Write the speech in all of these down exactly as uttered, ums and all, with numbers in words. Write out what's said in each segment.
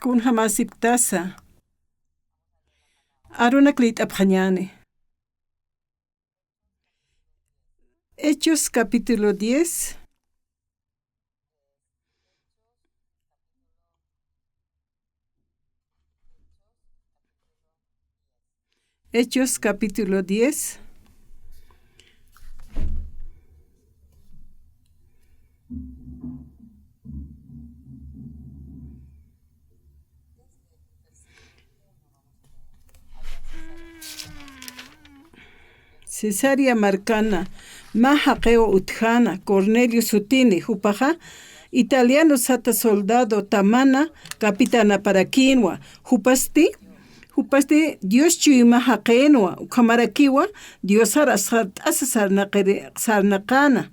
Kunjamasipktasa. Arunak liyt'apxañäni. Hechos capítulo diez. Hechos capítulo diez. Cesarea markana, mä jaqiw utjäna, Cornelio sutini, jupaxa italiano sata soldado tamana capitanaparakïnwa, jupasti, jupasti Dios chuyma jaqïnwa, ukhamarakiwa Diosar asxart'asa sarnaqiri-, sarnaqäna.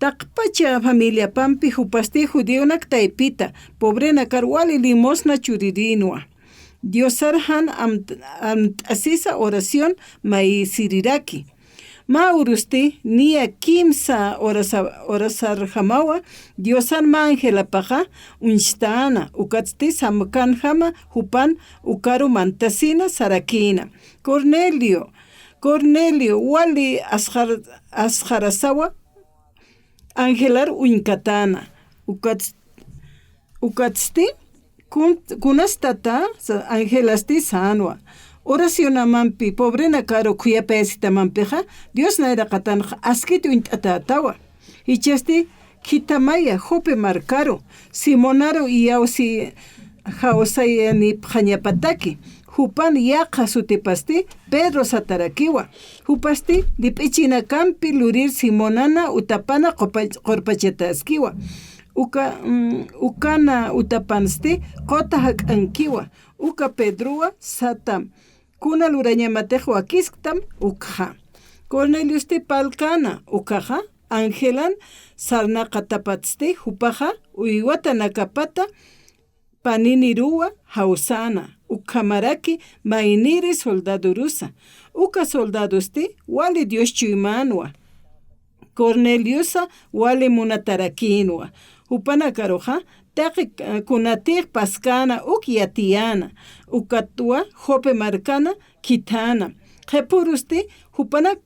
Taqpacha familiapampi jupasti judionak taypita, pobrenakar wali limosna churirïnwa. Diosar jan am-, amt'asisa oración mayisiriraki. Mä urusti niya kimsa orasa-, orasarjamawa Diosar mä angelapaxa uñstäna, ukatsti samkänjama jupan ukaru mantasina sarakïna. Cornelio, Cornelio, wali asxar-, asxarasawa angelar uñkatäna. Ukats-, ukatsti, kun-, kunastata sa-, angelasti sänwa. Oracionamampi, pobrenakaru khuyapayasitamampixa, Dios nayraqatanxa askit uñt'atätawa. Jichhasti khithamaya Jope markaru, Simonaru iyawsi jawsayanipxañapataki, jupan yaqha sutipasti Pedro satarakiwa. Jupasti lip'ichinakampi lurir Simonana utapana qupa-, qurpachatäskiwa. Uka, mm, ukana utapansti quta jak'ankiwa. Uka Pedrowa satam. Kuna lurañamatix wakisktam ukxa. Corneliosti parlkäna, ukxaxa angelan sarnaqatapatsti jupaxa uywatanakapata paniniruwa jawsäna, ukhamaraki mayniri soldadorusa. Uka soldadosti wali Dios chuymänwa. Corneliosa wali munatarakïnwa. Jupanakaruxa taqi, eh, kunatix paskäna uk yatiyäna, ukatwa Jope markana khithäna. Qhipürusti jupanak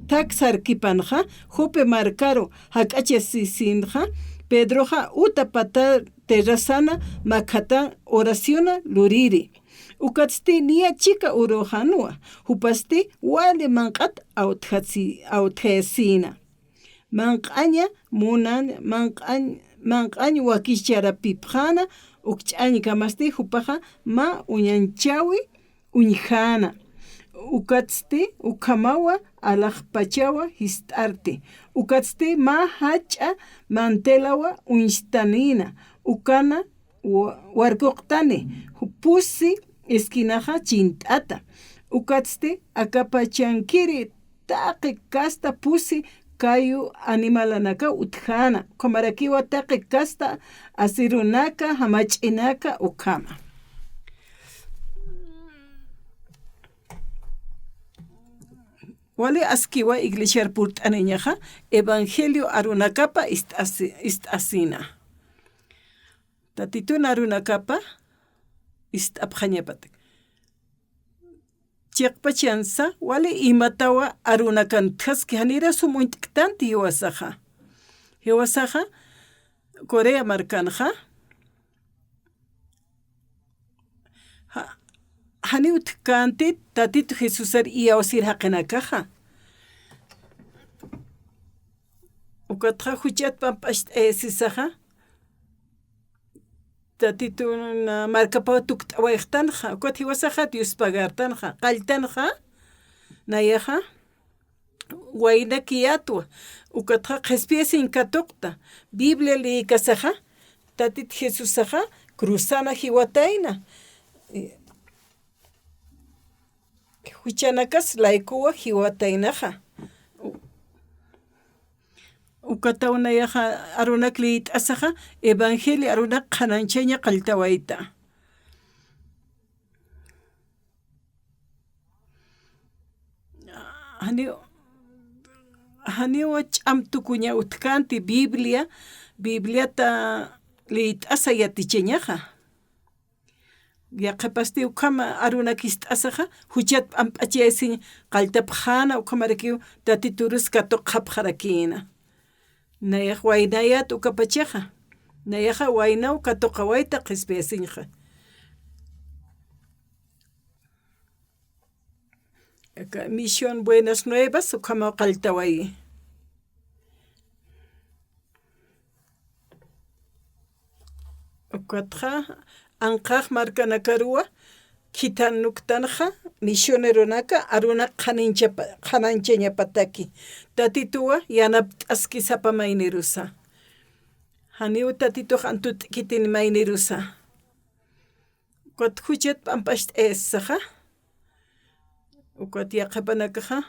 thak sarkipanxa Jope markaru jak'achasisinxa, Pedroxa uta pata terrazana makhatan oraciona luriri. Ukatsti niya chika uruxanwa, jupasti wali manq'at awtjasi-, awtjayasina. Manq'aña munan, manq'añ, manq'añ wakischarapipxäna, ukch'añkamasti jupaxa mä uñanchawi uñjäna. Ukatsti ukhamawa alaxpachawa jist'arti. Ukatsti mä jach'a mantelawa uñstanïna. Ukana wa-, warkuqtani, pusi esquinaxa chint'ata. Ukatsti akapachankiri taqi kasta pusi kayu animalanaka utjäna, ukhamarakiwa taqi kasta asirunaka, jamach'inaka ukhama. Wali askiwa iglesiar purt'aniñaxa evangelio arunakapa ist'asi-, ist'asina. Tatitun arunakapa ist'apxañapatak. Chiqpachansa wali imatawa arunakan utjaski, janira sum uñt'ktanti jiwasaxa. Jiwasaxa Corea markanxa. Ja-, janiw utjkänti Tatitu Jesusar iyawsir jaqinakaxa. Ukatxa juchat pamp'acht'ayasisaxa. Tatitun markapaw tukt'awayxtanxa, ukat jiwasaxa Dios pagartanxa, qalltanxa, nayaxa, waynakiyätwa, ukatxa qhispiyasiñ katuqta, Biblia leeykasaxa, Tatit Jesusaxa cruzana jiwatayna, juchanakas laykuwa jiwataynaxa. Ukataw nayaxa arunak liyt'asaxa, evangelio arunak qhanañchaña qalltawayta. Janiw, janiw ch'am tukuña utjkänti Biblia, Bibliata liyt'asa yatichañaxa. Yaqhipasti ukham arunak ist'asaxa, juchat p'amp'achayasiñ qalltapxäna, ukhamarakiw Tatiturus katuqapxarakïna. Nayax waynayät ukapachaxa. Nayaxa waynaw katuqawayta qhispiyasiñxa. Aka Misión Buenas Nuevas ukhamaw qalltawayi. Ukatxa, anqax markanakaruwa, khithanuktanxa, misioneronaka, arunak qhananchapa-, qhananchañapataki. Tatituwa, yanapt'aski sapa maynirusa. Janiw Tatitux antut'kitin maynirusa. Ukat juchat p'amp'acht'ayasisaxa. Ukat yaqhipanakaxa,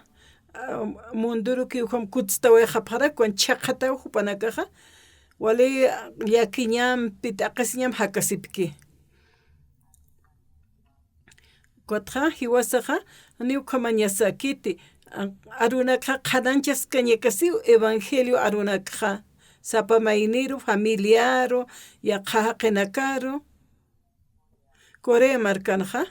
ah, munduruki ukham kutstawayxapxarak, ukan chhaqhataw jupanakaxa, wali llakiñampi, t'aqhisiñam jakasipki. Ukatxa, jiwasaxa, ni ukhamañasakiti, ah, arunakxa qhananchaskañakasiw evangelio arunakxa, sapa mayniru, familiaru, yaqha jaqinakaru. Corea markanxa.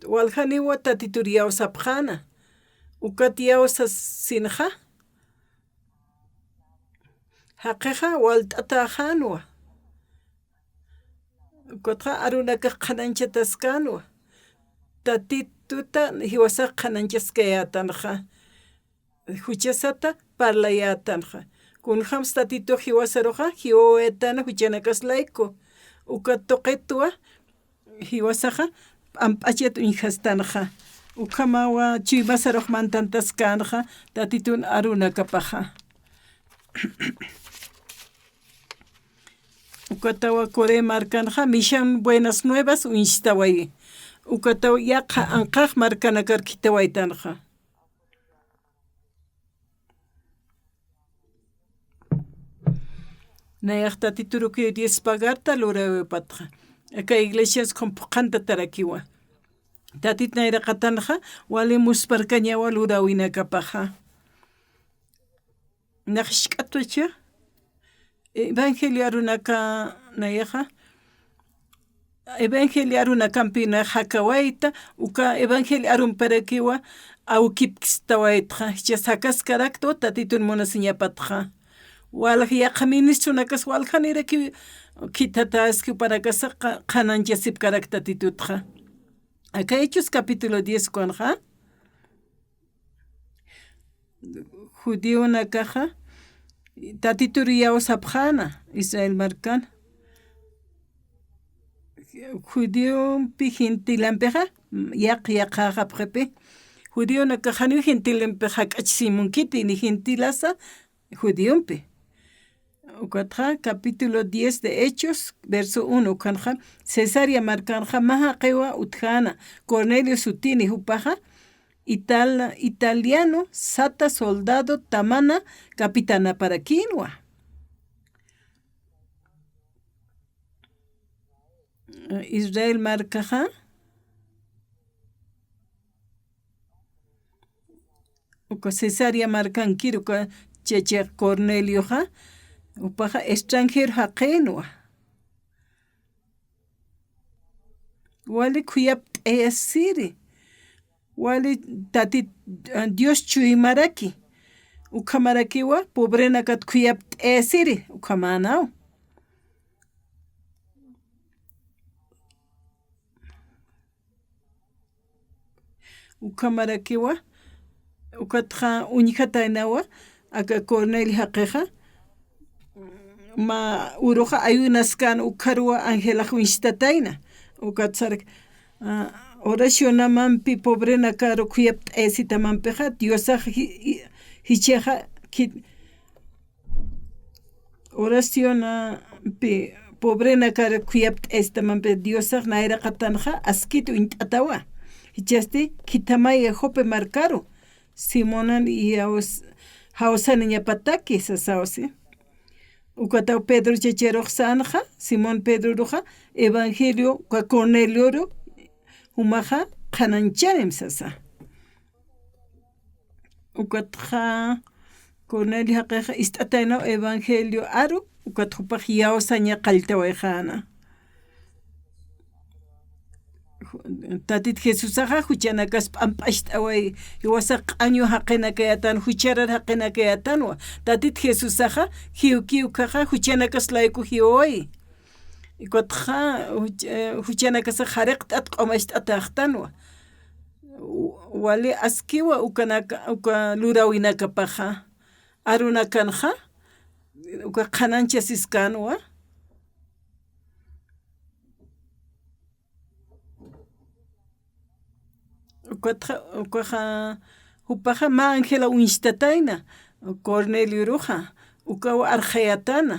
Waljaniwa Tatitur iyawsapxäna. Ukat iyawsasinxa. Jaqixa walt'atäxänwa. Ukatxa arunakax qhananchataskänwa. Tatituta jiwasax qhananchaskayätanxa. Juchasata parlayätanxa. Kunjams Tatitux jiwasaruxa, jiwawayätana juchanakas layku. Uka tuqitwa, jiwasaxa, p'amp'achat uñjastanxa. Ukhamawa chuymasarux mantantaskänxa, Tatitun arunakapaxa. Ukatawa Corea markanxa, Misión Buenas Nuevas uñstawayi. Ukatawa yaqha anqax markanakar khithawaytanxa. Nayax Tatiturukiw diez pagarta luräwipatxa. Aka iglesias ukham phuqhantatarakiwa. Tatit nayraqatanxa, wali musparkañawa luräwinakapaxa. Nax jisk'atwacha, evangelio arunaka nayaxa, evangelio arunakampi nax jakawayta, uka evangelio arumparakiwa awkipkistawaytxa, jichhas jakaskaraktwa Tatitun munasiñapatxa. Walja yaqha ministronakas waljanirakiw khithataski jupanakasa qa-, qhananchasipkarak Tatitutxa. Aka Hechos capítulo diez ukanxa. Judionakaxa, Tatitur iyawsapxäna, Israel markan. Judiompi, gentilampixa, yaq, yaqhäxapxipi. Judionakax janiw gentilampi jak'achasimunkiti, ni gentilasa, judiompi. Ukatxa, capítulo diez de Hechos, verso uno, ukanxa, Cesarea markanxa, mä jaqiwa utjäna, Cornelio sutini jupaxa, ital-, italiano, sata soldado, tamana, capitanaparakïnwa. Israel markaxa, uka Cesarea markankiru, uka cheche Cornelioxa, jupaxa extranjero jaqinwa. Wali khuyapt'ayasiri. Wali Tatit, ah, Dios chuymaraki. Ukhamarakiwa, pobrenakat khuyapt'ayasiri. Ukhamänaw. Ukhamarakiwa, ukatxa uñjataynawa, aka Cornelio jaqixa, mä uruxa ayunaskan ukharuwa angelax uñstatayna. Ukat saraki, ah, oracionamampi pobrenakaru khuyapt'ayasitamampixa, Diosax ji-, ji-, jichhaxa khit-, oracionampi pobrenakar khuyapt'ayasitamampi Diosax nayraqatanxa askit uñt'atawa. Jichhasti khithamaya Jope markaru, Simonan iyaws-, jawsaniñapataki sasaw si. Ukataw Pedro chacharux sänxa, Simón Pedroruxa, evangelio uka Cornelioru, jumaxa qhanañchanim sasa. Ukatxa Cornelio jaqixa ist'ataynaw evangelio aru, ukat jupax yawsaña qalltawayxäna. Tatit Jesusaxa juchanakas p'amp'acht'away, jiwasax q'añu jaqinakayätan, jucharar jaqinakayätanwa. Tatit Jesusaxa jiwkiw ukhaxa juchanakas layku jiwaway. Ukatxa juch-, eh, juchanakasax jariqt'at q'umacht'atäxtanwa. Wali askiwa ukanaka, uka luräwinakapaxa. Arunakanxa, uka qhanañchasiskänwa. Ukatxa, ukaxa, jupaxa mä ángela uñstatayna, Cornelioruxa, ukaw arxayätana.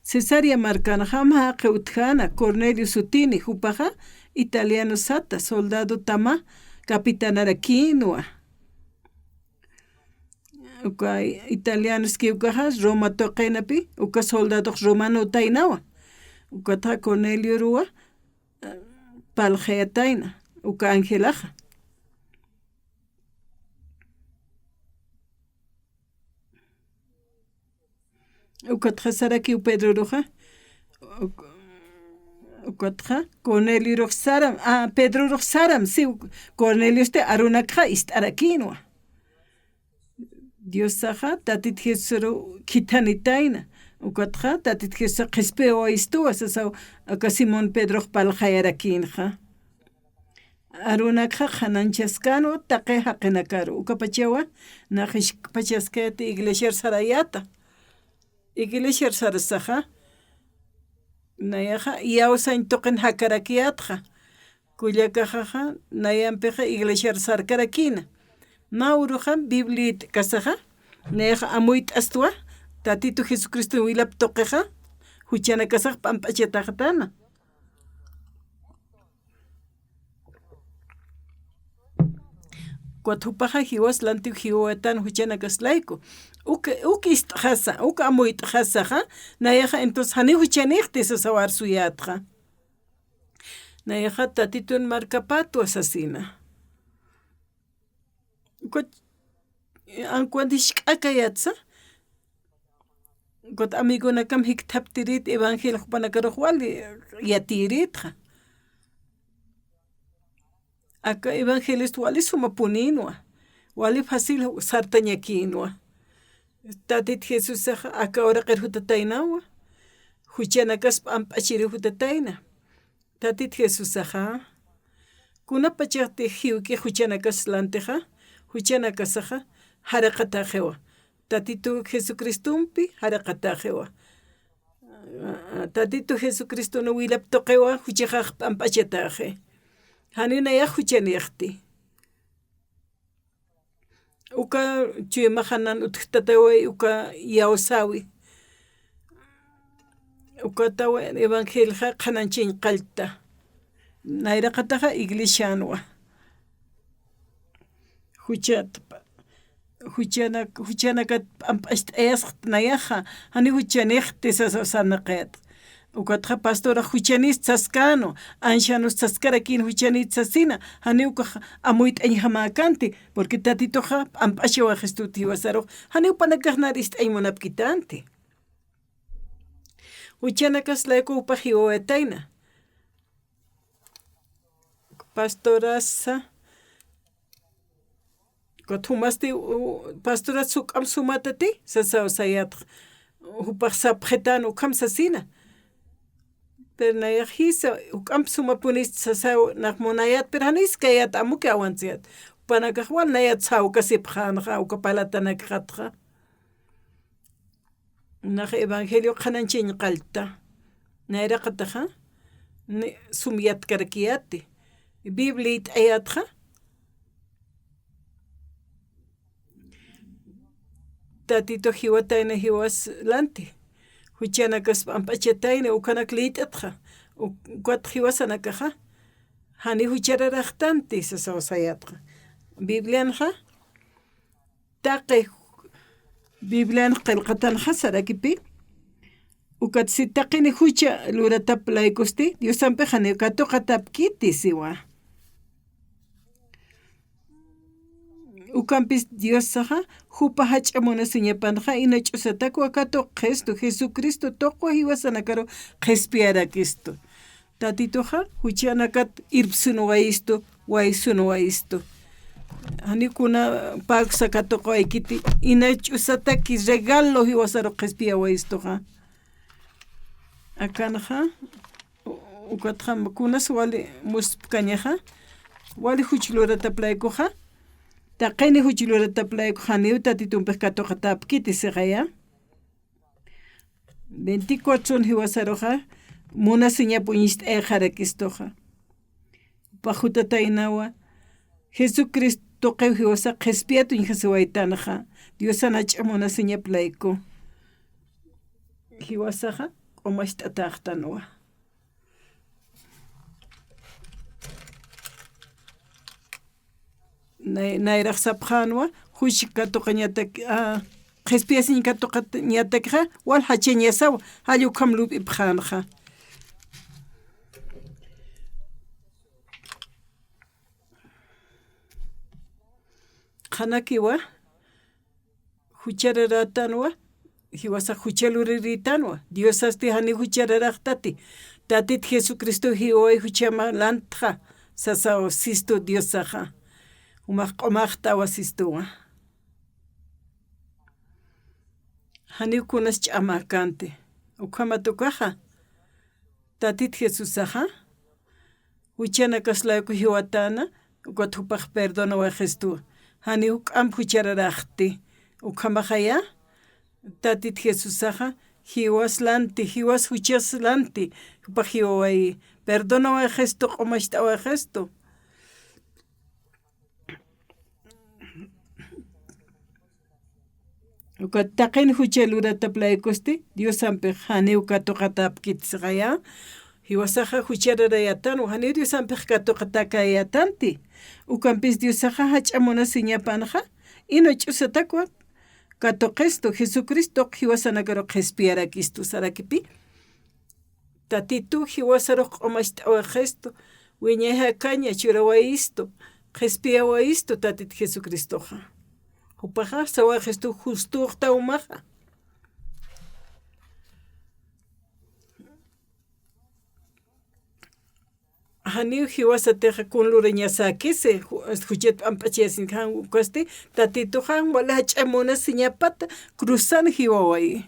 Cesarea markanxa mä jaqi utjäna, Cornelio sutini, jupaxa italiano sata, soldado tama, capitanarakïnwa. Uka italianoski ukaxa Roma tuqinapi, uka soldadox romanotaynawa. Ukatxa Cornelioruwa, eh, parlxayatayna, uka angelaxa. Ukatxa sarakiw Pedroruxa, uk-, ukatxa Corneliorux saram, ah, Pedrorux saram, si, Corneliosti arunakxa ist'arakïnwa. Diosaxa Tatit Jesusaru khithanitayna, ukatxa Tatit Jesusa qhispiwayistuwa, sasaw aka Simón Pedrox parlxayarakïnxa. Arunakxa qhanañchaskänwa taqi jaqinakaru. Ukapachawa, nax jisk'pachaskayäti iglesiar sarayäta. Iglesiar sarasaxa, nayaxa iyawsañ tuqin jakarakiyätxa. Kullakaxaxa, nayampixa iglesiar sarkarakïna. Mä uruxa Bibliayt'kasaxa, nayaxa amuyt'astwa, Tatitu Jesucriston wilap tuqixa, juchanakasax p'amp'achatäxtana. Ukat jupaxa jiwas lantiw jiwawaytan juchanakas layku. Uk, uk ist'xasa, uk amuyt'xasaxa, nayaxa entonces janiw juchanïxti sasaw arsuyätxa. Nayaxa Tatitun markapätwa sasina. Ukat, eh, ankuwan jisk'akayätsa, ukat amigonakam jikthaptirït evangelio jupanakarux wali yatiyirïtxa. Aka evangeliosti wali sumapunïnwa, wali fácil sartañakïnwa. Tatit Jesusaxa aka uraqir jutataynawa, juchanakas p'amp'achiriw jutatayna. Tatit Jesusaxa, kunapachati jiwki juchanakas lantixa, juchanakasaxa, jariqatäxiwa. Tatitu Jesucristompi jariqatäxiwa. Tatitu Jesucriston wilap tuqiwa, juchaxax p'amp'achatäxi. Janiw nayax juchanïxti. Uka chuymaxanan utjtataway uka iyawsäwi. Ukatawa evangelioxa qhanañchañ qallta. Nayraqataxa iglesianwa. Juchat, juchanak, juchanakat p'amp'acht'ayasxt nayaxa, janiw juchanïxti sasa sarnaqayät. Ukatxa pastorax juchanïst saskänwa, ancianos saskarakïn juchanït sasina, janiw ukax amuyt'añjamäkänti, porque Tatituxa p'amp'achawaxistut jiwasarux, janiw jupanakax nar ist'añ munapkitänti. Juchanakas layku jupax jiwawaytayna. Pastorasa, Ukat jumasti, u, pastoras juk'amp sumatati, sasaw sayätxa. Jupax sapxitän ukham sasina. Pero nayax jisa, juk'amp sumapunist sasaw, nax munayät, pero janiskayät, amuki awantsayät. Jupanakax wal nayat sawkasipxänxa, uka palatanakxatxa. Nax evangelio qhanañchañ qallta. Nayraqataxa, ni, sum yatkarakiyäti. Biblia yit'ayätxa. Tatitu jiwatayna jiwas lanti. Juchanakas p'amp'achatayna, ukhanak liyt'atxa. Uk, ukat jiwasanakaxa. Jani juchararaxtanti, sasaw sayätxa. Biblianxa. Taqi Biblian qillqatanxa sarakipi, ukat si taqini jucha luratap laykusti, Diosampixa janiw katuqatapkiti siwa. Ukampis Diosaxa, jupa jach'a munasiñapanxa, ina ch'usatakwa katuqistu, Jesucristo tuqwa jiwasanakaru qhispiyarakistu. Tatituxa, juchanakat irpsunwayistu, waysunwayistu. Janiw kuna pagsa katuqwaykiti, ina ch'usataki regalo jiwasaru qhispiyawayistuxa. Akanxa, u-, ukatxa kunas wali muspkañaxa, wali juch lurataplaykuxa, taqini juch lurataplaykuxa, janiw Tatitumpix katuqatäpkiti sixaya. Veinticuatro jiwasaruxa, munasiñap uñist'ayxarakistuxa. Jupax jutataynawa, Jesucristo tuqiw jiwasa qhispiyat uñjasiwaytanxa, Diosan jach'a munasiñap layku. Jiwasaxa, q'umacht'atäxtanwa. Nay-, nayrax sapxänwa, juch katuqañatak, a, qhispiyasiñ katuqañatakxa, wal jachañasawa, jall ukham lup'ipxänxa. Qhanakiwa, juchararätanwa, jiwasax jucha luriritanwa, Diosasti janiw juchararäxtati, Tatit Jesucristo jiwaway juchama lantxa, sasaw sistu Diosaxa, jumax q'umaxtawa sistuwa. Janiw kunas ch'amäkänti, ukhamat ukaxa, Tatit Jesusaxa, juchanakaslay uka jiwatäna, ukat jupax perdonawayxistu. Janiw juk'amp juchararäxti. Ukhamaxaya, Tatit Jesusaxa, jiwas lanti, jiwas juchas lanti, jupax jiwawayi. Perdonawayxistu, q'umacht'awayxistu. Ukat taqin jucha lurataplaykusti, Diosampix janiw katuqatäpkiti sixaya, jiwasaxa juchararayätanwa, janiw Diosampix katuqatäkäyätanti. Ukampis Diosaxa jach'a munasiñapanxa, ina ch'usatakwa katuqistu, Jesucristo jiwasanakaru qhispiyarakistu, sarakipi. Tatituw jiwasarux q'umacht'awayxistu, wiñay jakaña churawayistu, qhispiyawayistu Tatit Jesucristoxa. Jupaxa sawayxistu justuxta jumaxa. Janiw jiwasatixa kun lurañasäkisi, ju-, juchat p'amp'achayasiñ jan ukasti, Tatituxa wal jach'a munasiñapata cruzan jiwawayi.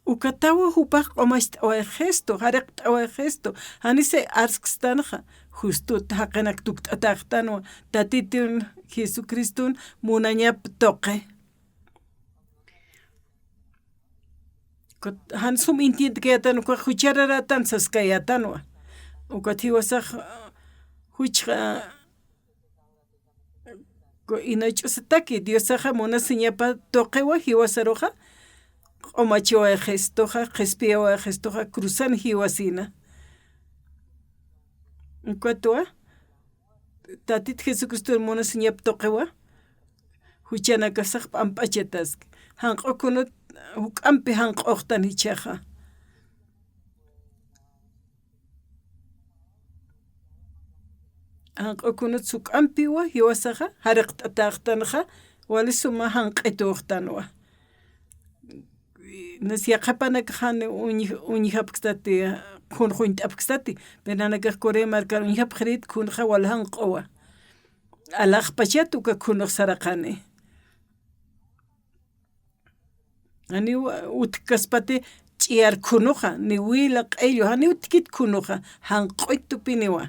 Ukatawa jupax q'umacht'awayxistu, jariqt'awayxistu, janisi arskstanxa, justut jaqinak tukt'atäxtanwa, Tatitun Jesucriston munañap tuqi. Ukat jan sum entiendkayätan, ukax juchararätan saskayätanwa. Ukat jiwasax, juchxa, Ku-, ina ch'usataki, Diosaxa munasiñapa tuqiwa jiwasaruxa, q'umachiwayxistuxa, qhispiyawayxistuxa, cruzan jiwasina. Ukatwa, Tatit Jesucristo munasiñap tuqiwa, juchanakasax p'amp'achataski. Janq'u kunut juk'ampi janq'uxtan jichhaxa. Janq'u kunut juk'ampiwa jiwasaxa, jariqt'atäxtanxa, wali suma janq'ituxtanwa. Nas yaqhipanakax jan uñ-, uñjapkstati, khunx uñt'apkstati, pero nanakax Corea markar uñjapxirit khunxa wal janq'uwa. Alaxpachat uka khunux saraqani. Janiw utjkaspati ch'iyar khunuxa, ni wila q'illu, janiw utjkit khunuxa, janq'uitupiniwa.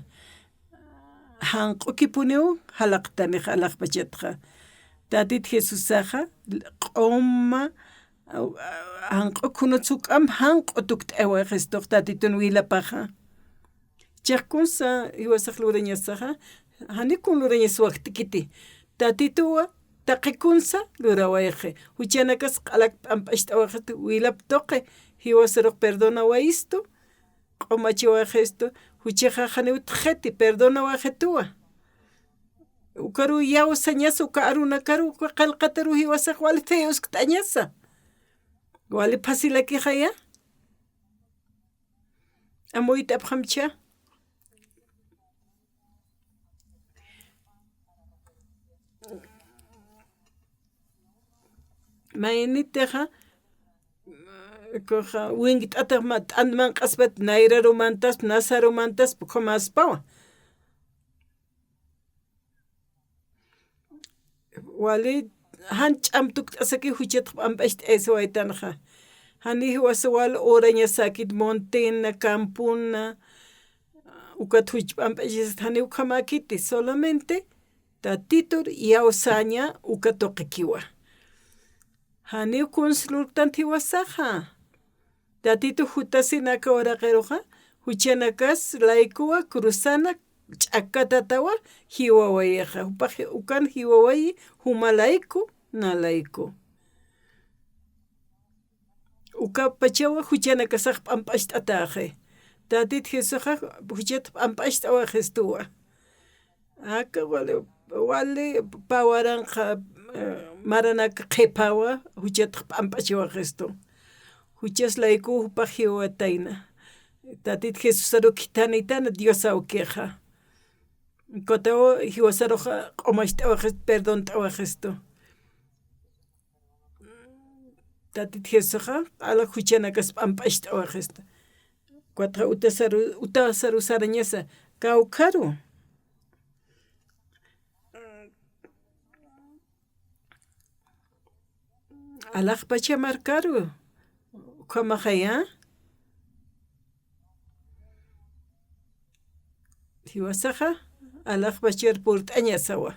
Janq'ukipuniw jalaqtanix alaxpachatxa. Tatit Jesusaxa, q'uma, janq'u khunut juk'amp janq'u tukt'awayxistux Tatitun wilapaxa. Chiqkunsa jiwasax lurañasaxa, janiw kun lurañas wakt'kiti. Tatituwa, taqi kunsa lurawayxi. Juchanakas q'alak p'amp'acht'awayxistu, wilap tuqi, jiwasarux perdonawayistu, q'umachiwayxistu, juchaxa janiw utjxiti, perdonawayxituwa. Ukaru yawsañasa, uka arunakaru, uka qillqataru jiwasax wali feyuskt'añasa. Wali facilakixaya. Amuyt'apxamcha. Maynitixa, kuxa winkt'atax ma-, t'ant manq'aspat, nayrarumantaspa, nasarumantaspa, ukhamaspawa. Wali jan ch'am tukt'asaki juchat p'amp'acht'ayasawaytanxa. Jani jiwasa wal urañasakit montena, campona, ukat juch p'amp'achasat jani ukhamäkiti, solamente Tatitur iyawsaña uka tuqikiwa. Janiw kuns lurktanti jiwasaxa. Tatitu jutasin aka uraqiruxa, juchanakas laykuwa cruzana ch'akatatawa jiwawayixa. Jupax ukan jiwawayi juma layku, na layku. Ukapachawa juchanakasax p'amp'acht'atäxi. Tatit Jesusaxa juchat p'amp'acht'awaxistuwa. Aka wali, wali pä waranqa, eh, maranak qhipawa, juchat p'amp'achawaxistu. Juchas layku jupax jiwatayna. Tatit Jesusaru khithanitana Dios awkixa. Kutaw jiwasaruxa q'umacht'awaxistu, perdont'awaxistu. Tatit Jesusaxa, q'ala juchanakas p'amp'acht'awaxistu. Kutaxa utasaru, utasaru sarañasa, kawkharu. Alaxpacha markaru, ukhamaxaya. Jiwasaxa, alaxpachar purt'añasawa.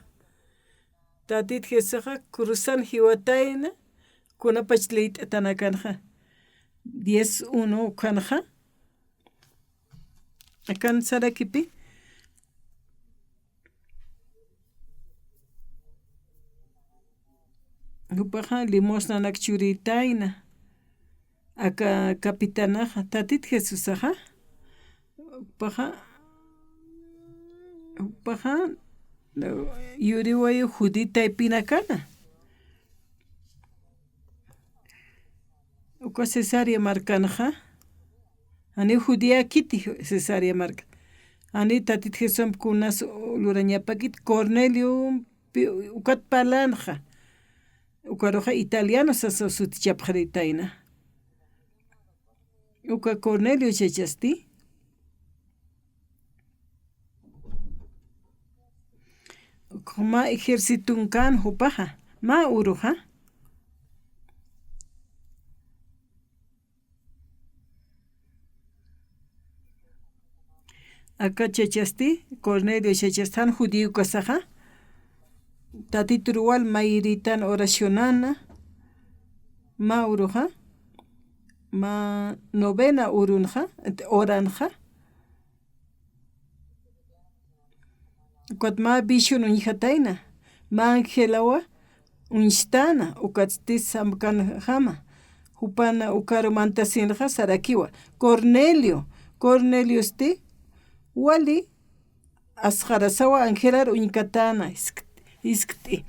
Tatit Jesusaxa, cruzan jiwatayna, kunapach liyt'atanakanxa. Diez uno ukhanxa. Akan sarakipi. Jupaxa limosnanak churïtayna. Aka capitanaxa, Tatit Jesusaxa. Jupaxa, jupaxa, yuriwayu judío taypinakana. Uka Cesarea markanxa, jani judíakiti Cesarea marka. Jani Tatit Jesusamp kunas lurañapakit Cornelio, pi-, ukat parlanxa. Ukaruxa italiano sasa sutichapxaritayna. Uka Cornelio chachasti. Mä ejérciton kan jupaxa, mä uruxa. Aka chachasti, Cornelio chachasti, jan judío kasaxa, Tatitur wal mayiritan oracionana, mä uruxa, mä novena urunxa, oranxa, ukat mä vision uñjatayna, mä angelawa uñstana, ukatsti samkanjama, jupana ukaru mantasinxa sarakiwa, Cornelio, Corneliosti wali asxarasawa angelar uñkatana, isk-, iskt'i.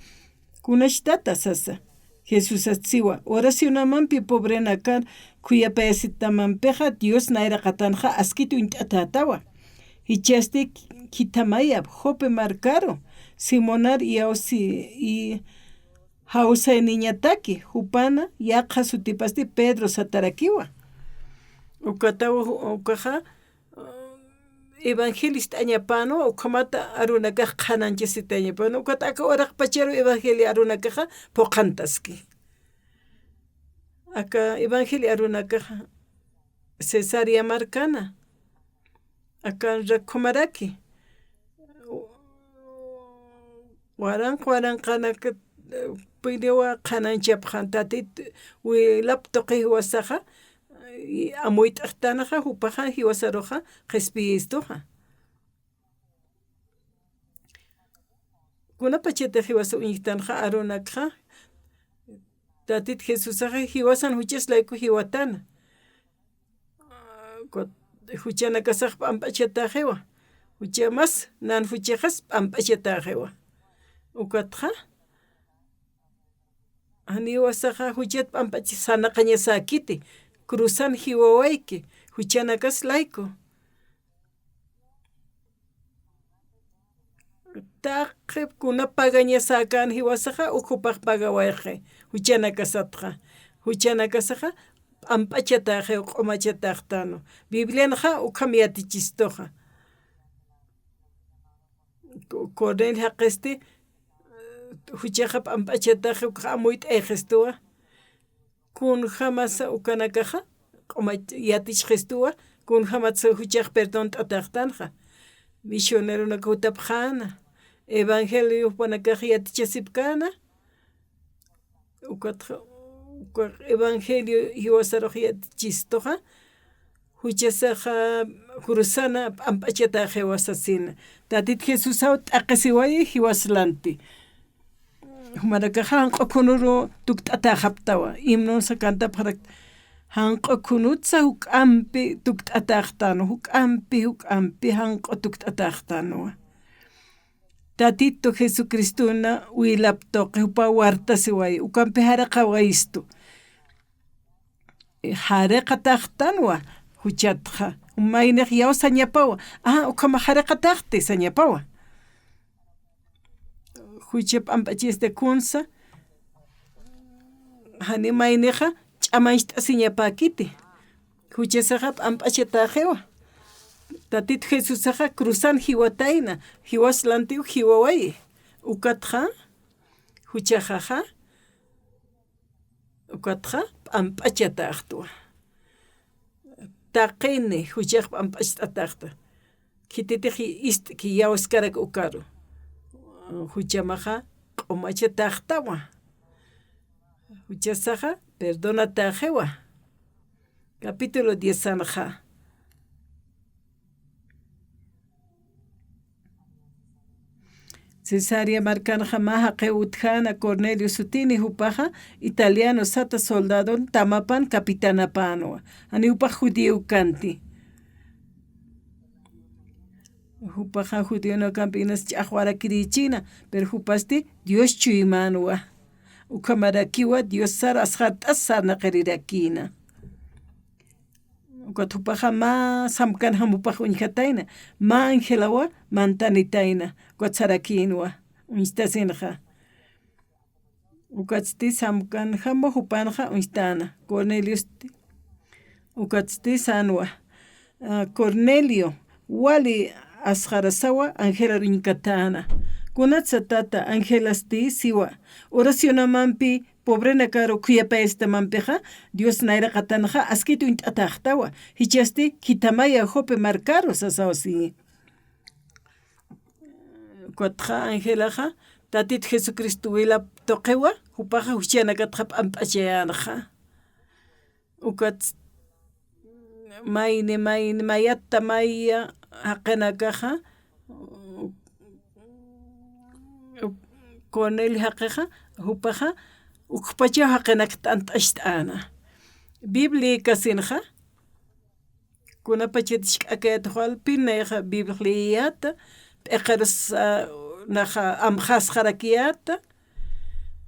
Kunach tata sasa. Jesusatsiwa, oracionamampi pobrenakar khuyapayasitamampixa Dios nayraqatanxa askit uñt'atätawa. Jichhasti khithamayap, Jope markaru, Simonar iyawsi-, i-, jawsayniñataki, jupana yaqha sutipasti Pedro satarakiwa. Ukataw, ukaxa, evangelist'añapanwa, ukhamata arunakax qhanañchasitañapanwa, ukat aka uraqpacharu evangelio arunakaxa phuqhantaski. Aka evangelio arunakaxa Cesarea markana, akan rakhumaraki, waranqa waranqanaka, eh, piniwa qhanañchapxan Tatit wilap tuqi jiwasaxa, y amuyt'axtanxa jupaxa jiwasaruxa qhispiyistuxa. Kunapachatix jiwasa uñjtanxa arunakxa, Tatit Jesusaxa jiwasan juchas layku jiwatana. Kut-, juchanakasax p'amp'achatäxiwa. Jucha mas, nan juchaxas p'amp'achatäxiwa. Ukatxa, janiwasaxa juchat p'amp'ach sanaqañasäkiti, cruzan jiwawayki, juchanakas layku. Taqi kuna pagañasäkän jiwasaxa, uk jupax pagawayxi, juchanakasatxa. Juchanakasaxa, p'amp'achatäxiw, q'umachatäxtanu. Biblianxa ukham yatichistuxa. Cu-, Cornelio jaqisti, juchaxa p'amp'achatäxi, ukxa amuyt'ayxistuwa. Kunjamasa ukanakaxa, q'uma yatichxistuwa, kunjamatsa juchax perdont'atäxtanxa. Misioneronaka jutapxäna, evangelio jupanakax yatichasipkäna, ukatxa, uka evangelio jiwasarux yatichistuxa, juchasaxa cruzana p'amp'achatäxiwa sasina. Tatit Jesusaw t'aqhisiwayi jiwas lanti. Jumanakaxa janq'u khunuru tukt'atäxaptawa. Himnonsa cantapxarakta. Janq'u khunutsa juk'ampi tukt'atäxtanwa. Juk'ampi, juk'ampi janq'u tukt'atäxtanwa. Tatitu Jesucristona wilap tuqi jupa wartasiwayi. Ukampi jariqawayistu. Jariqatäxtanwa juchatxa. Maynix yaw sañapawa. Ah, ukhamax jariqatäxti sañapawa. Jucha p'amp'achista kunsa, jani maynixa ch'amañcht'asiñapäkiti. Juchasaxa p'amp'achatäxiwa. Tatit Jesusaxa cruzan jiwatayna, jiwas lantiw jiwawayi. Ukatxa, juchaxaxa, ukatxa p'amp'achatäxtwa. Taqini juchax p'amp'acht'atäxta. Khititix ist'ki yawskarak ukaru. Juchamaxa q'umachatäxtawa. Juchasaxa perdonatäxiwa. Capítulo diez anxa. Cesarea markanxa mä jaqiw utjäna Cornelio sutini, jupaxa italiano sata soldadon tamapan capitanapänwa. Janiw jupax judío kanti. Jupaxa judionakampi inas ch'axwarakirïchïna, pero jupasti Dios chuymänwa. Ukhamarakiwa Dios sar asxart'as sarnaqirirakïna. Ukat jupaxa mä samkanjam jupax uñjatayna, mä angelawa mantanitayna, ukat sarakïnwa, uñstasinxa. Ukatsti samkanjam jupanxa uñstana, Corneliosti. Ukatsti sanwa, ah, Cornelio, wali asxarasawa angelar uñkatana. Kunatsa tata angelasti siwa, oracionamampi pobrenakaru khuyapayastamampixa, Dios nayraqatanxa askit uñt'atäxtawa, jichhasti khithamaya Jope markaru sasaw si. Ukatxa angelaxa, Tatit Jesucristo wilap tuqiwa, jupaxa juchanakatxa p'amp'achayänxa. Ukat mayni, mayni, mayatta maya jaqinakaxa, Cornelio jaqixa, jupaxa, ukpachaw jaqinak t'ant'acht'äna. Bibliasinxa, kunapachat jisk'akayat walpin nayxa Biblia leyiyäta, p'iqirus, ah, naxa amxasxarakiyäta,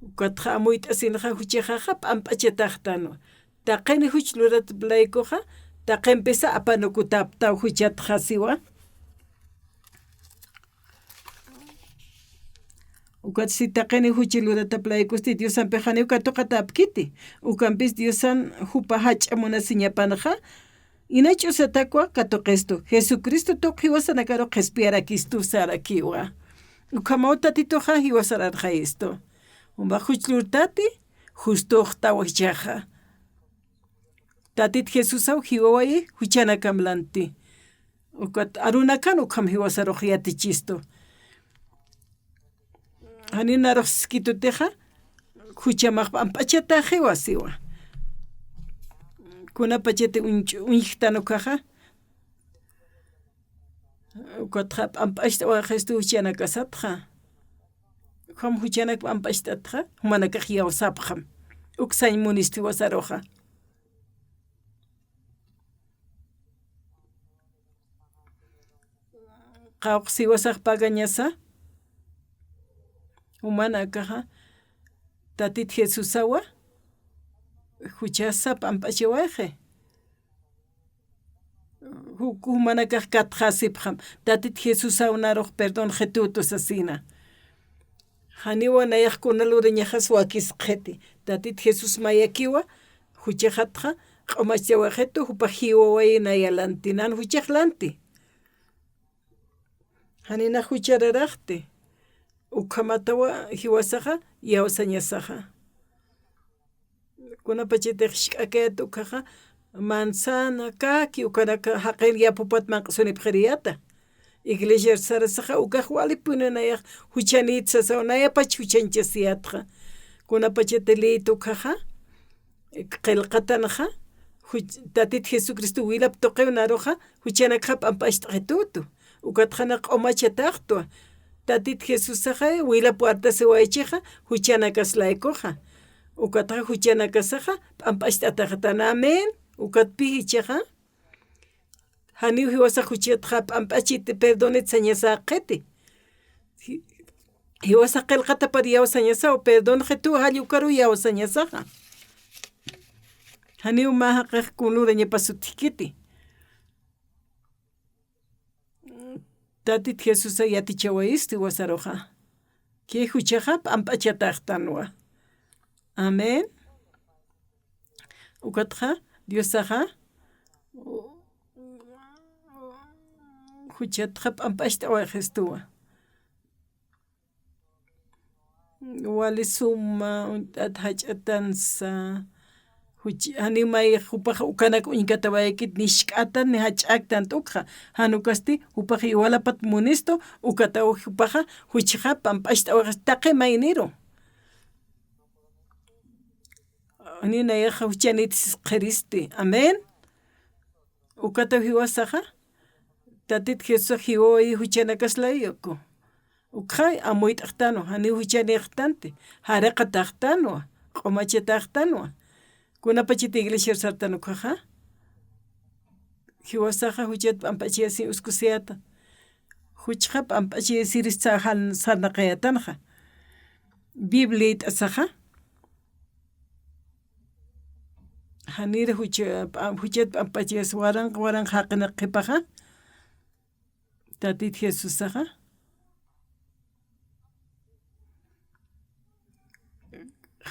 ukatxa amuyt'asinxa juchaxaxa p'amp'achatäxtanwa. Taqini juch luratap laykuxa, taqimpisa apanukutäptaw juchatxa siwa. Ukat si taqini juchi luratap laykusti Diosampix janiw katuqatäpkiti. Ukampis Diosan jupa jach'a munasiñapanxa, ina ch'usatakwa katuqistu. Jesucristo tuq jiwasanakaru qhispiyarakistu sarakiwa. Ukhamaw Tatituxa jiwasararxayistu. Jumbax juch lurtati, justuxtaw jichhaxa. Tatit Jesusaw jiwawayi juchanakam lanti. Ukat arunakan ukham jiwasarux yatichistu. Janinarux sikitutixa, juchamax p'amp'achatäxiwa siwa. Kunapachati uñch-, uñjtan ukaxa, ukatxa p'amp'acht'awayxistu juchanakasatxa. Ukham juchanak p'amp'acht'atxa, jumanakax iyawsapxam. Uk sañ munistu jiwasaruxa. Qawqha siwasax pagañasa, jumanakaxa, Tatit Jesusawa, juchasa p'amp'achawayxi. Juk jumanakax katxasipxam, Tatit Jesusaw narux perdonxitutu sasina. Janiwa nayax kuna lurañaxas wakisqxiti. Tatit Jesús mayakiwa, juchaxatxa q'umachtawaxitu, jupax jiwawayi naya lanti, nan juchax lanti. Janinax juchararaxti. Ukhamatawa jiwasaxa, iyawsañasaxa. Kunapachatix jisk'akayat ukkhaxa, manzana, kaki, ukanaka jaqin yapupat manq'sunipxiriyata. Iglesiar sarasaxa, ukax walipuni nayax juchanït sasaw, nayapach juchañchasiyatxa. Kunapachati liyit ukkhaxa, qillqatanxa, juch-, Tatit Jesucristo wilap tuqiw naruxa, juchanakxa p'amp'acht'xitutu. Ukatxa nax q'umachataxtwa. Tatit Jesusaxa wilap wartasiwaychixa, juchanakas laykuxa. Ukatxa juchanakasaxa, p'amp'acht'ataxtan. Amén. Ukatpï jichhaxa. Janiw jiwasax juchatxa p'amp'achiti, perdonit sañasäqiti. Ji-, jiwasax qillqatapar iyawsañasaw, perdonxitu jall ukaru iyawsañasaxa. Janiw mä jaqix kun lurañapas utjkiti. Tatit Jesusa yatichawayistu jiwasaruxa. Ki juchaxa p'amp'achataxtanwa. Amén. Ukatxa, Diosaxa, juchatxa p'amp'acht'awayistuwa. Wali suma, uñt'at jach'atansa, juch-, janiw may jupaxa ukanak uñkatawayakit, ni jisk'atan, ni jach'aktan t'ukxa. Jan ukasti, jupaxa iwalapat munistu, ukataw jupaxa, juchxa p'amp'acht'awayistu taqi mayniru. Janiw nayaxa juchanït sisqiristi. Amén. Ukataw jiwasaxa, Tatit Jesusax jiwawayi juchanakas layku. Ukxa amuyt'axtanwa, janiw juchanïxtanti, jariqataxtanwa, q'umachataxtanwa. Kunapachat iglesiar sartan ukkhaxa, jiwasaxa juchat p'amp'achayasiñ uskusiyäta. Juchxa p'amp'achayasirista jan-, sarnaqayätanxa. Bibliayt'asaxa. Janir jucha-, p'am-, juchat p'amp'achayas waranqa, waranqa jaqinak qhipaxa. Tatit Jesusaxa.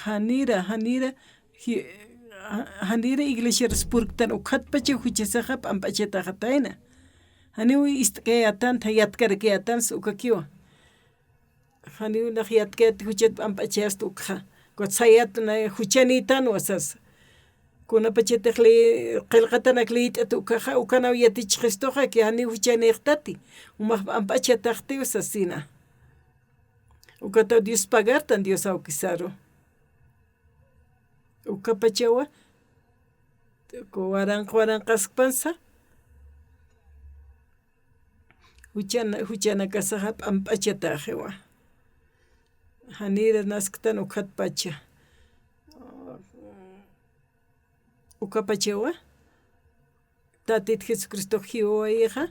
Janira, janira, ji-, ja-, janira iglesiarus purktan ukhatpacha juchasaxa p'amp'achataxatayna. Janiw ist'kayätanta, yatkarakayätansa ukakiwa. Janiw nax yatkayät juchat p'amp'achayasta ukxa. Ukat sayät na juchanïtanwa sasa. Kunapachatix li-, qillqatanak liyt'at ukxa, ukanaw yatichxistuxa, ki janiw juchanïxtati. Jumax p'amp'achataxtiw sasina. Ukataw Dios pagartan Dios awkisaru. Ukapachawa, waranqa waranqaskpansa, juchana-, juchanakasaxa p'amp'achataxiwa. Janira nasktan ukhatpacha. Ukapachawa, Tatit Jesucristox jiwawayixa,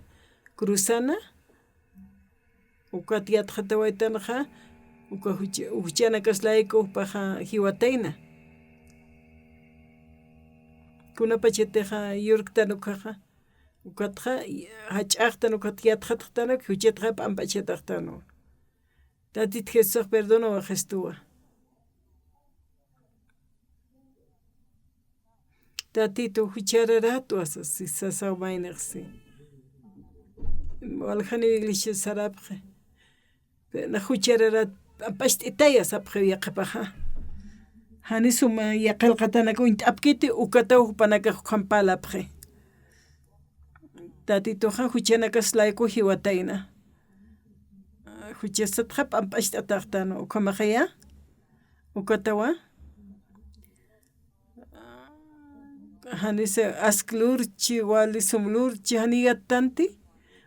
cruzana, ukat yatxatawaytanxa, uka juch-, juchanakas layku jupaxa jiwatayna. Kunapachatixa yurktan ukhaxa, ukatxa jach'axtan, ukat yatxataxtanak, juchatxa p'amp'achataxtanwa. Tatit Jesusax perdonawayistuwa. Tatitu, juchararatwa sasi, sasaw maynixsi. Waljaniw iglesia sarapxi. Pero nax juchararat p'amp'acht'itaya sapxiw yaqhipaxa. Jani suma ya qillqatanak uñt'apkiti, ukataw jupanakax ukham parlapxi. Tatituxa juchanakas layku jiwatayna. Juchasatxa p'amp'acht'ataxtan, ukhamaxaya, ukatawa. Janisa ask lurchi, wali sum lurchi, jani yattanti,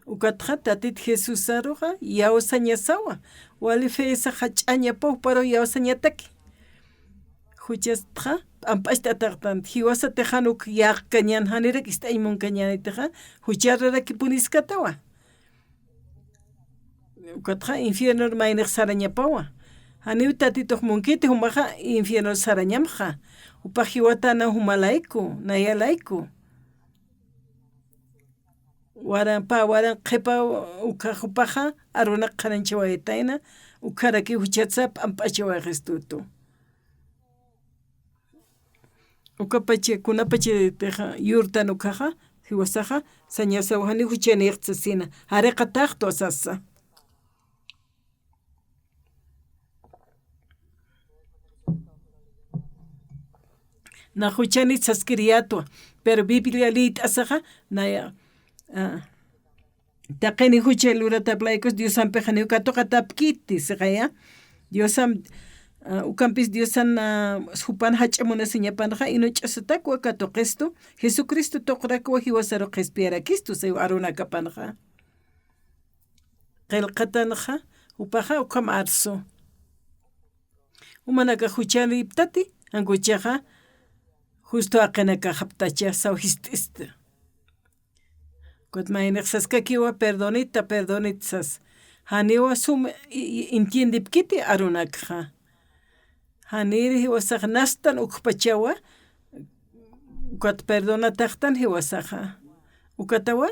ukatxa Tatit Jesusaruxa iyawsañasawa, wali feysa jach'añapaw, pero iyawsañataki. Juchastxa p'amp'acht'ataxtan, jiwasatix jan uk yäqkañän, janirak ist'añ munkañänitixa, juchararakipuniskatawa. Ukatxa infiernor maynix sarañapawa. Janiw Tatitux munkiti, jumaxa infiernor sarañamxa. Jupax jiwatana jumalayku, nayalayku. waran, pä waranqa qhipa ukxa jupaxa, arunak qhananchawaytayna, ukharaki juchatsa p'amp'achawayxistutu. Ukapacha, kunapachatixa yurtan ukhaxa, jiwasaxa, sañasaw jani juchanïxta sasina, jariqataxtwa sasa. Na juchanït saskiriyätwa, pero Biblia liyt'asaxa, naya, ah, taqini jucha luratap laykus Diosampix janiw katuqatapkiti, siqaya. Diosan, ah, ukampis Diosan, ah, jupan jach'a munasiñapanxa, inuch'usatakwa katuqistu, Jesucristo tuqrakwa jiwasaru qhispiyarakistu, siw arunakapanxa. Qillqatanxa, jupaxa ukham arsu. Jumanakax juchanïptati, jan ukaxa justo jaqinakaxaptacha saw jist'ista. Ukat maynix saskakiwa, perdonita, perdonita sas. Janiwa sum i-, i-, entiendipkiti arunakxa. Janïri jiwasax nastan ukxpachawa, ukat perdonataxtan jiwasaxa. Ukatawa,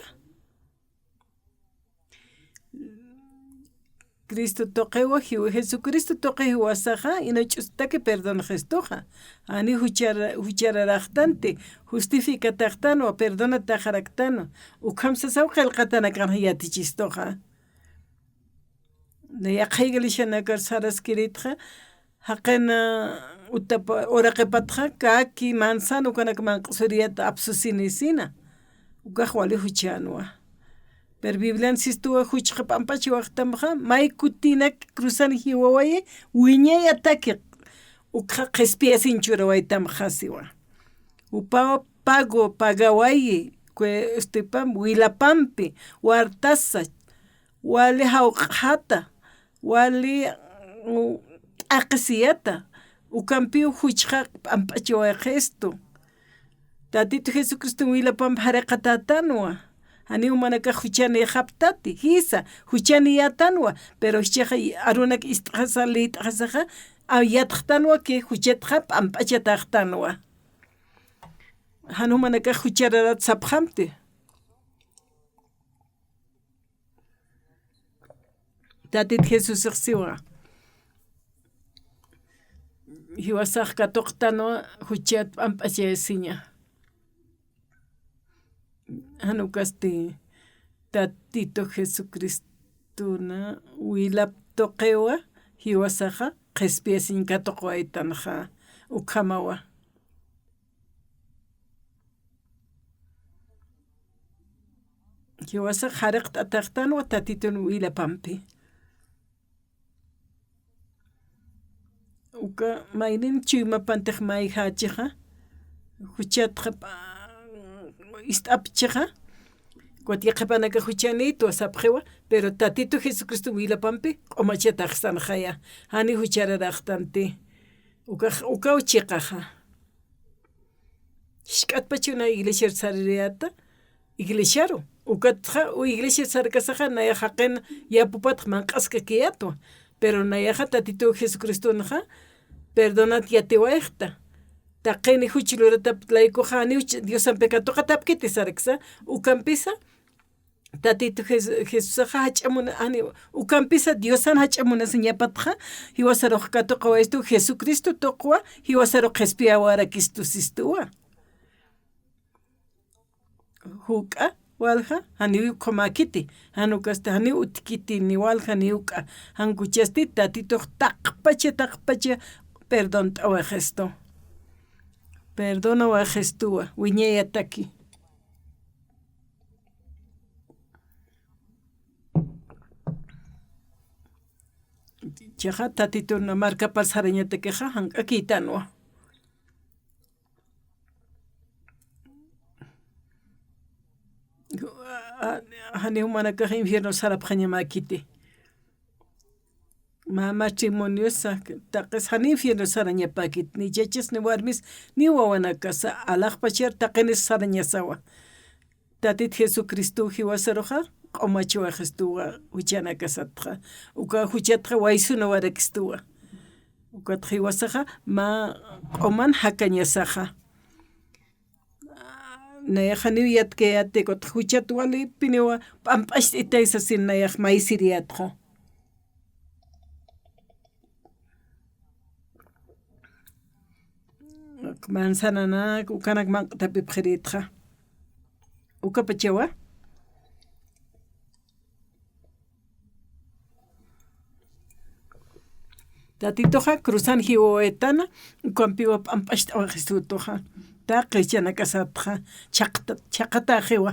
Cristo tuqiwa, jiw-, Jesucristo tuqi jiwasaxa, inuch'ustaki perdonxistuxa. Jani juchara-, juchararaxtanti, justificataxtanwa, perdonataxaraktanwa. Ukham sasaw qillqatanakan yatichistuxa. Naya yaqha iglesianakar saraskiritxa, jaqin, ah, utapa, uraqipatxa, kaki, manzana, ukanak manq'suriyät apsusinisina. Ukax wali juchänwa. Pero Biblian sistuwa juchxa p'amp'achiwaytamxa, may kutinak cruzan jiwawayi, wiñayataki, ukxa qhispiyasiñ churawaytamxa siwa. Jupawa pago, pagawayi, kue-, este, pam, wilapampi, wartasa, wali jawq'xata, wali, mm, t'aqhisiyata, ukampiw juchxa p'amp'achiwayxistu. Tatitu Jesucriston wilapampi jariqatätanwa, janiw jumanakax juchanïxaptati, jisa, juchanïyätanwa, pero jichhaxa arunak ist'xasa, lït'xasaxa, a, yatxtanwa que juchatxa p'amp'achatäxtanwa. Jan jumanakax juchararat sapxamti. Tatit Jesusix siwa. Jiwasax katuqtanwa juchat p'amp'achayasiña. Jan ukasti Tatitu Jesucristona wilap tuqiwa jiwasaxa qhispiyasiñ katuqwaytanxa ukhamawa. Jiwasax jariqt'ataxtanwa Tatitun wilapampi. Uka maynin chuymapantix mayjächixa, juchatxa, p'a-, ist'apchixa, ukat yaqhipanakax juchanïtwa sapxiwa, pero Tatitu Jesucristo wilapampi q'umachataxsanxaya, jani juchararaxtanti. Ukax, ukaw chiqaxa. Jisk'atpachuna iglesiar saririyäta, iglesiaru. Ukatxa, u iglesiar sarkasaxa, nayax jaqin yapupatx manq'askakiyätwa. Pero nayaxa Tatitu Jesucristonxa, perdonat yatiwayxta. Taqini juch luratap laykuxa, janiw Diosampi katuqatapkiti sarksa, ukampisa, Tatitu Jes-, Jesusaxa jach'a muna-, jani, ukampisa Diosan jach'a munasiñapatxa, jiwasarux katuqawaystu Jesucristo tuqwa, jiwasarux qhispiyawarakistu sistuwa. Juk'a, walja, janiw ukhamäkiti, jan ukasti, janiw utjkiti, ni walja, ni juk'a, jan kuchasti, Tatitux taqpacha, taqpacha, perdont'awayxistu. Perdonawayxistuwa, wiñayataki. Chiqa Tatitun markapar sarañatakixa, jank'akïtanwa. Janiw jumanakax infierno sarapxañamäkiti. Mä matrimoniosa, taqis jan infierno sarañapäkit, ni chachas, ni warmis, ni wawanakasa, alaxpachar taqinis sarañasawa. Tatit Jesucristo jiwasaruxa, q'umachwayxistuwa juchanakasatxa. Uka juchatxa waysunawarakistuwa. Ukatxa jiwasaxa, mä q'uman jakañasaxa. Nayax janiw yatkayäti, ukatxa juchat walipiniwa p'amp'acht'itay sasin nayax maysiriyätxa. Manzananak ukanak manq'tapipxirïtxa. Ukapachawa. Tatituxa cruzan jiwawaytana, ukampiwa p'amp'acht'awaxistutxa. Taqi juchanakasatxa, chhaqta-, chhaqatäxiwa.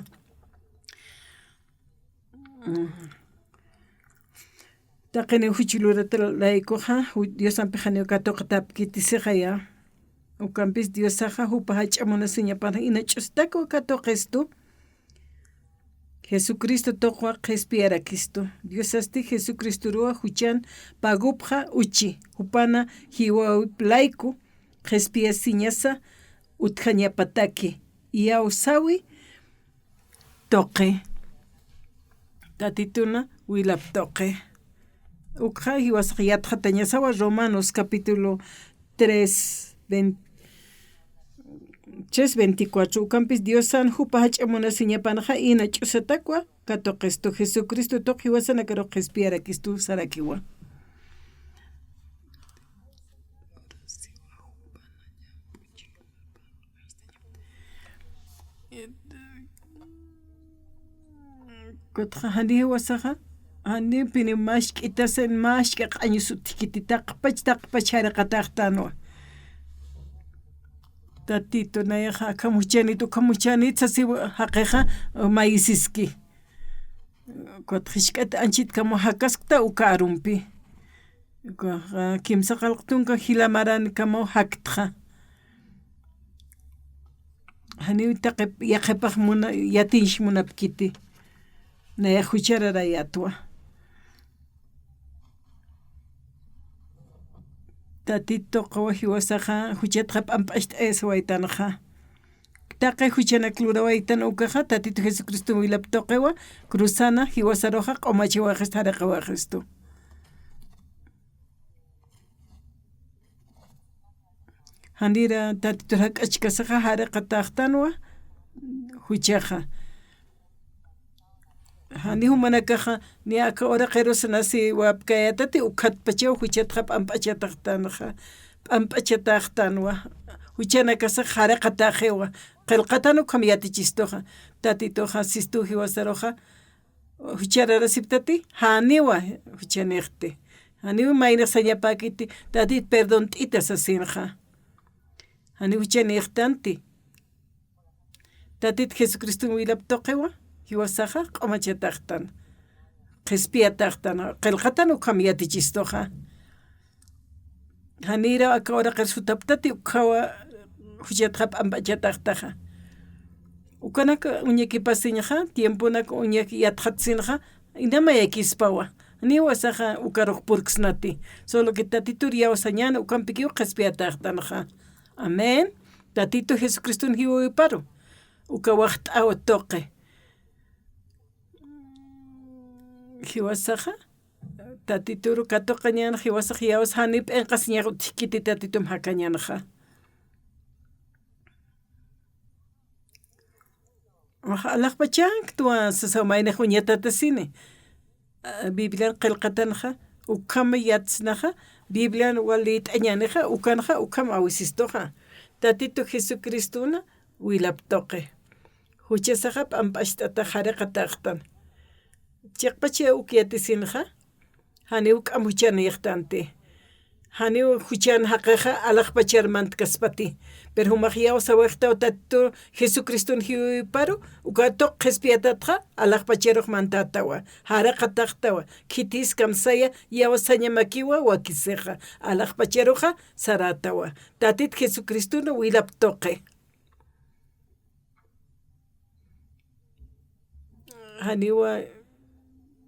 Taqiniw juch lurata laykuxa, ju-, Diosampix janiw katuqatäpkiti sixaya. Ukampis Diosaxa jupa jach'a munasiñapan ina ch'usitakwa katuqistu. Jesucristo tuqwa qhispiyarakistu. Diosasti Jesucristoruwa juchan pagupxa uchi, jupana jiwawip layku qhispiyasiñasa utjañapataki. Iyawsawi tuqi. Tatituna wilap tuqi. Ukxa jiwasax yatxatañasawa Romanos capítulo tres, veinte, tres veinticuatro. Ukampis Diosan jupa jach'a munasiñapanxa ina ch'usatakwa katuqistu. Jesucristo tuq jiwasanakaru qhispiyarakistu sarakiwa. Kutxa jani jiwasaxa, janipini mask'itasin, mask'a q'añus utjkiti, taqpach, taqpach jariqataxtanwa. Tatitu, nayaxa akham juchanit, ukham juchanit sasiwa jaqixa, mayisiski. Kutxa jisk'at anchitkamaw jakaskta uka arumpi. Ukaxa kimsa qallq tunka jila marankamaw jaktxa. Janiw taqi yaqhipax muna-, yatiñs munapkiti. Nayax juchararayätwa. Tatituxa jiwasaxa, juchatxa p'amp'acht'ayasawaytanxa. Taqi juchanak lurawaytan ukaxa, Tatitu Jesucristo wilap tuqiwa, cruzana jiwasaruxa q'umachawaxista, jariqawaxistu. Janira Tatitur jak'achkasaxa jariqataxtanwa, juchaxa. Jani jumanakaxa, niya aka uraqirus nasiwapkayätati, ukhatpachaw juchatxa p'amp'achataxtanxa, p'amp'achataxtanwa, juchanakasax jariqataxiwa, qillqatan ukham yatichistuxa, Tatituxa sistu jiwasaruxa, juchararasiptati, janiwa juchanixti, janiw maynix sañapäkiti, Tatit perdont'ita sasinxa, jani juchanixtanti. Tatit Jesucriston wilap tuqiwa, jiwasaxa q'umachataxtan, qhispiyataxtan, qillqatan ukham yatichistuxa. Janira aka uraqir sutaptati ukhawa juchatxa p'amp'achataxtaxa. Ukanak uñakipasiñxa, tiemponak uñak yatxatsinxa, inamayakispawa. Niwasaxa ukarux purksnati. Solo que Tatitur iyawsañäni, ukampikiw qhispiyataxtanxa. Amén. Tatitu Jesucriston jiwawiparu. Uka waxt'aw tuqi. Jiwasaxa, Tatituru katuqañän, jiwasax iyawsa jani p'inqasiñax utjkiti Tatitum jakañänxa. Alaxpachanktwa sasaw maynix uñatatasini. Biblian qillqatanxa, ukham yatsnaxa, Biblian wal lït'añänixa, ukanxa, ukham awisistuxa. Tatitu Jesucristona wilap tuqi. Juchasaxa p'amp'acht'atax jariqataxtan. Chiqpach uk yatisinxa, janiw k'am juchanïxtanti. Janiw juchan jaqixa alaxpachar mantkaspati. Pero jumax iyawsawayxtaw Tatitu Jesucriston jiwawiparu, uka tuq qhispiyatatxa, alaxpacharux mantätawa, jariqataxtawa, khitïskam saya, iyawsañamakiwa wakisixa, alaxpacharuxa sarätawa. Tatit Jesucriston wilap tuqi. Janiwa,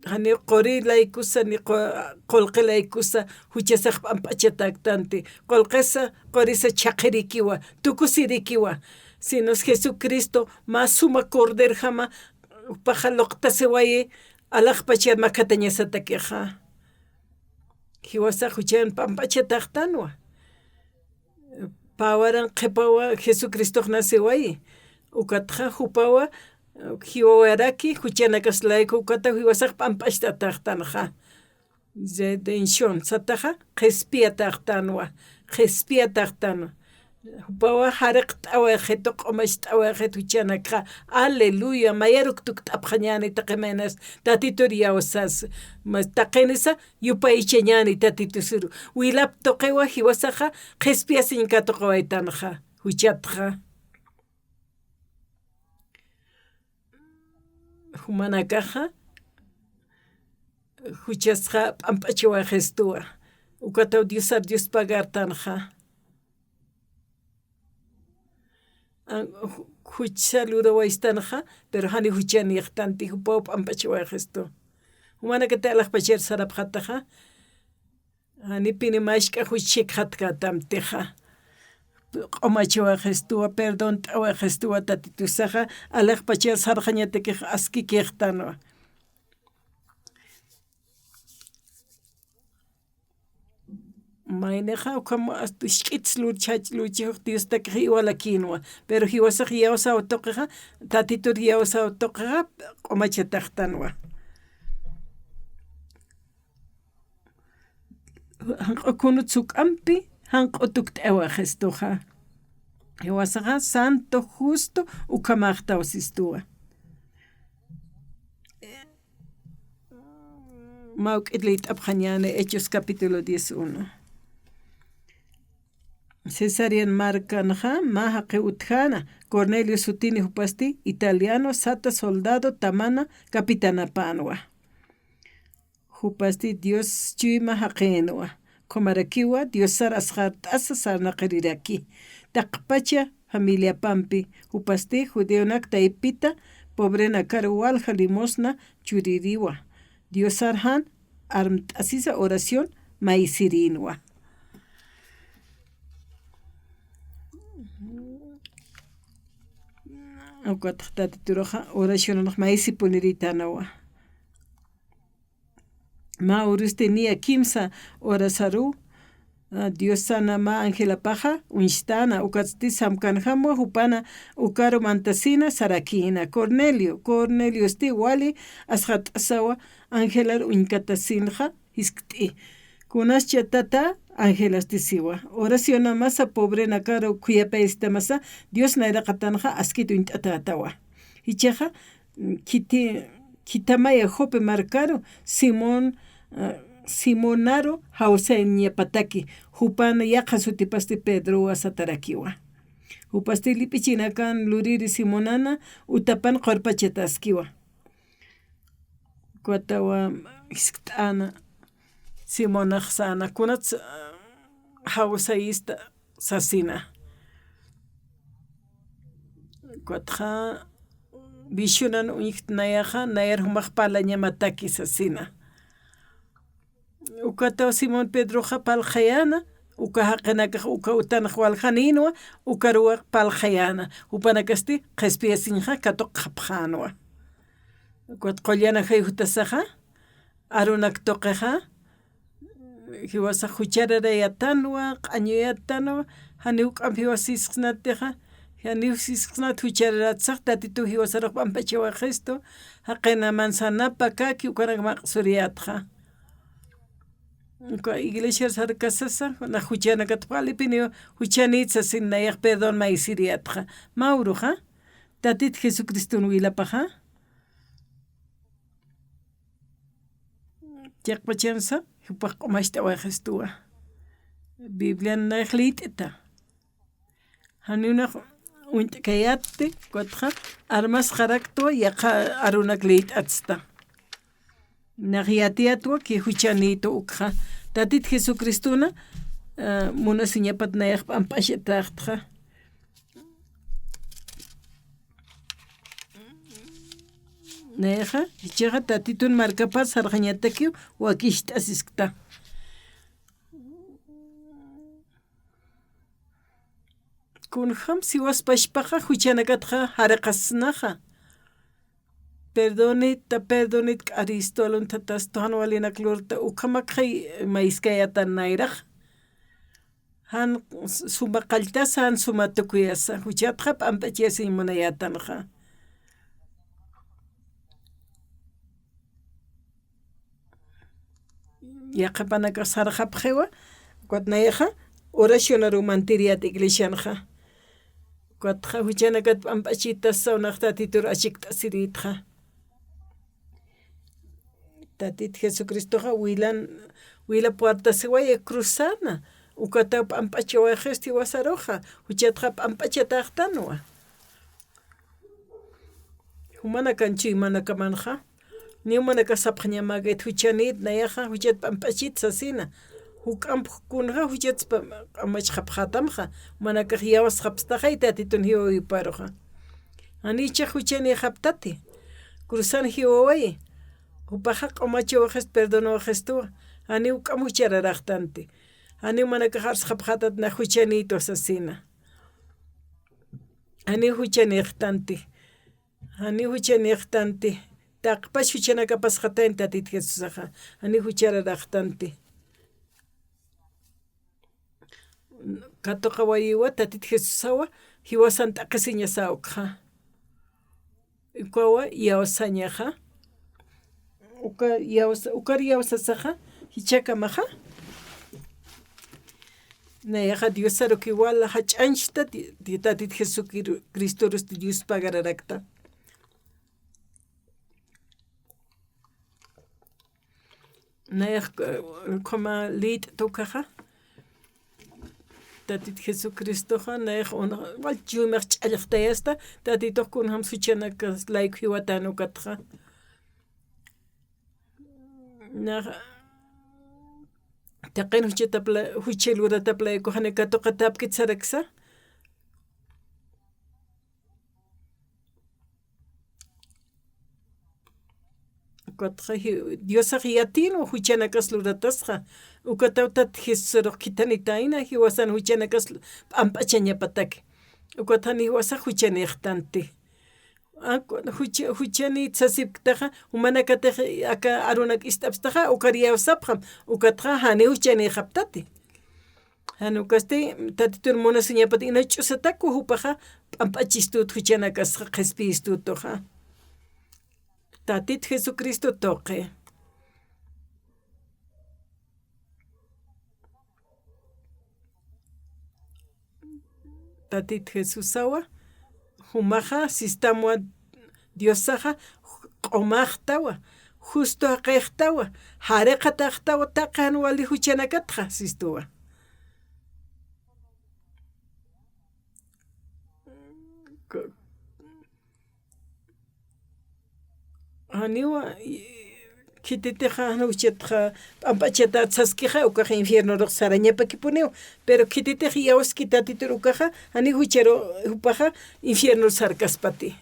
janiw quri laykusa, ni qu-, qullqi laykusa, juchasax p'amp'achatäktanti. Qullqisa, qurisa chhaqhirikiwa, tukusirikiwa. Sinos Jesucristo, mä suma corderjama, jupaxa luqtasiwayi, alaxpachar makhatañasatakixa. Jiwasax juchan p'amp'achataxtanwa. Pä waran qhipawa Jesucristox nasiwayi. Ukatxa jupawa, eh, jiwawaraki, juchanakas layku ukata jiwasax p'amp'acht'ataxtanxa. Redención sataxa, qhispiyataxtanwa, qhispiyataxtanwa. Jupawa jariqt'awayaxitu, q'umacht'awayaxitu juchanakxa. Aleluya, mayaruk tukt'apxañäni taqi maynas, Tatitur iyawsas, mas taqinisa, yupaychañäni Tatitusuru. Wilap tuqiwa jiwasaxa, qhispiyasiñ katuqawaytanxa, juchatxa. Jumanakaxa, juchasxa p'amp'achawayxistuwa. Ukataw Diosar Dios pagartanxa. An-, ju-, juchsa lurawaystanxa, pero jani juchanïxtanti, jupaw p'amp'achawayxistu. Jumanakati alaxpachar sarapxataxa, janipini mask'a juch chhikxatkätamtixa. Q'umachawayxistuwa, perdont'awayxistuwa Tatitusaxa, alaxpachar sarxañatakix askikïxtanwa. Maynixa, ukham hasta jisk'its luchach, luchix Diostakix iwalakïnwa. Pero jiwasax iyawsaw tuqixa, Tatitur iyawsaw tuqixa, q'umachataxtanwa. Janq'u kunut suk'ampi, janq'u tukt'awayxistuxa. Jiwasaxa santo, justo, ukhamaxtaw sistuwa. Mä juk'it liyt'apxañäni, Hechos capítulo diez uno. Cesarea markanxa mä jaqiw utjäna, Cornelio sutini, jupasti italiano, sata soldado tamana capitanapänwa. Jupasti Dios chuyma jaqïnwa. Qhumarakiwa Diosar asxart'asa sarnaqiriraki. Taqpacha familiapampi, jupasti judeonak taypita, pobrenakar walja limosna chuririwa. Diosar jan armt'asisa oración mayisirïnwa. Ukatxa Tatituruxa oracionanax mayisipuniritänawa. Mä urusti niya kimsa horasaruw, ah, Diosana mä angelapaxa uñstäna, ukatsti samkanjamwa jupana ukaru mantasina sarakïna: Cornelio, Corneliosti wali asxat'asawa, angelar uñkatasinxa jiskt'i. Kunascha tata angelastisiwa. Oracionamasa pobrenakaru khuyapayastamasa Dios nayraqatanxa askit uñt'atätawa. Jichhaxa, khiti-, khitamaya Jope markaru Simón, eh, Simonaru jawsayañapataki, jupan yaqha sutipasti Pedrowa satarakiwa. Jupasti lip'ichinakan luriri Simonana utapan qurpachataskiwa. Ukatawa jiskt'äna, Simonax säna: ¿Kunats, eh, jawsayista? sasina. Ukatxa visionan uñjt nayaxa, nayar jumax parlañamataki sasina. Ukataw Simón Pedroxa parlxayäna, uka jaqinakax uka utanax waljanïnwa, ukaruw parlxayäna, jupanakasti qhispiyasiñxa katuqxapxänwa. Ukat qullan ajay jutasaxa, arunak tuqixa, jiwasax juchararayatanwa, q'añuyatanwa, janiw juk'amp jiwas sisksnatixa, janiw sisksnat juchararatsax, Tatituw jiwasarux p'amp'achawayxistu, jaqina manzanapa kaki, ukanak maq'suriyätxa. Uka iglesiar sarkasasa, nax juchanakatpxalipiniw juchanït sasin nayax perdón mayisiriyätxa. Mä uruxa, Tatit Jesucriston wilapaxa, chiqpachansa, jupax q'umacht'awayxistuwa. Biblian nayax liyt'ita. Janiw nax uñt'kayätti, ukatxa armasxaraktwa, yaqha arunak liyt'atsta. Nax yatiyätwa, ki juchanïtu ukxa. Tatit Jesucristona, ah, munasiñapat nayax p'amp'achatäxtxa. Nayaxa, jichhaxa Tatitun markapar sarxañatakiw wakicht'asiskta. Kunjam siwas pachpaxa juchanakatxa jariqasnaxa. Perdonita, perdonita, k'aristu, jan walinak lurta, ukhamakxay mayiskayätan nayrax. Jan suma qalltasa, jan suma tukuyasa, juchatxa p'amp'achiyasiñ munayätanxa. Yaqhipanakax sarxapxiwa, ukat nayaxa oracionaru mantiriyät iglesianxa. Ukatxa juchanakat p'amp'achitasa, unax Tatitur achikt'asirïtxa. Tatit Jesucristoxa wilan, wila puertasiwaya cruzana, ukataw p'amp'achiwayxisti jiwasaruxa, juchatxa p'amp'achatäxtanwa. Jumanakan chuymanakamanxa, ni jumanakax sapxañamäkit juchanït, nayaxa juchat p'amp'achit sasina. Juk'amp kunxa juchat p'am-, p'amachxapxätamxa, jumanakax iyawsxapstaxay Tatitun jiwäwiparuxa. Janiw jichhax juchanïxaptati. Cruzan jiwawayi. Jupaxa q'umachawayxist, perdonawayxistuwa. Janiw juk'amp juchararäxtanti. Janiw jumanakax arsxapxätat nax juchanïtwa sasina. Janiw juchanïxtanti. Janiw juchanïxtanti. Taqpach juchanakapasxatayna Tatit Jesusaxa. Janiw juchararäxtanti. Katuqawayiwa Tatit Jesusawa, jiwasan t'aqhisiñasa ukxa. Ukawa iyawsañaxa. Uka iyawsa-, ukar iyawsasaxa, jichhakamaxa. Nayaxa Diosarukiwa jach'añchta ti-, ti-, Tatit Jesucristorusti Dios pagararakta. Nayax, eh, ukhama liyt'ta ukaxa. Tatit Jesucristoxa, nayax una, wal chuymax ch'allxtayasta, Tatitux kunjams juchanakas layku jiwatän ukatxa. Nax, taqin juchatap la-, jucha luratap layku jani katuqatäpkit saraksa. Ukatxa ji-, Diosax yatiyinwa juchanakas luratasxa. Ukataw Tatit Jesusarux khithanitayna, jiwasan juchanakas p'amp'achañapataki. Ukat jani jiwasax juchanïxtanti. Ak-, jucha-, juchanït sasipktaxa, jumanakatix aka arunak ist'apstaxa, ukar iyawsapxam, ukatxa janiw juchanïxaptati. Jan ukasti, Tatitur munasiñapat ina ch'usataku jupaxa, p'amp'achistut juchanakasxa, qhispiyistut uxa. Tatit Jesucristo tuqi. Tatit Jesusawa, jumaxa, sistamwa Diosaxa, q'umaxtawa, justo jaqixtawa, jariqataxtawa, taqi jan wali juchanakatxa, sistuwa. Janiwa, khititix jan juchatxa p'amp'achatat saskixa, ukax infiernorux sarañapakipuniw. Pero khititix iyawski Tatitur ukaxa, jani jucharu jupaxa infiernoru sarkaspati.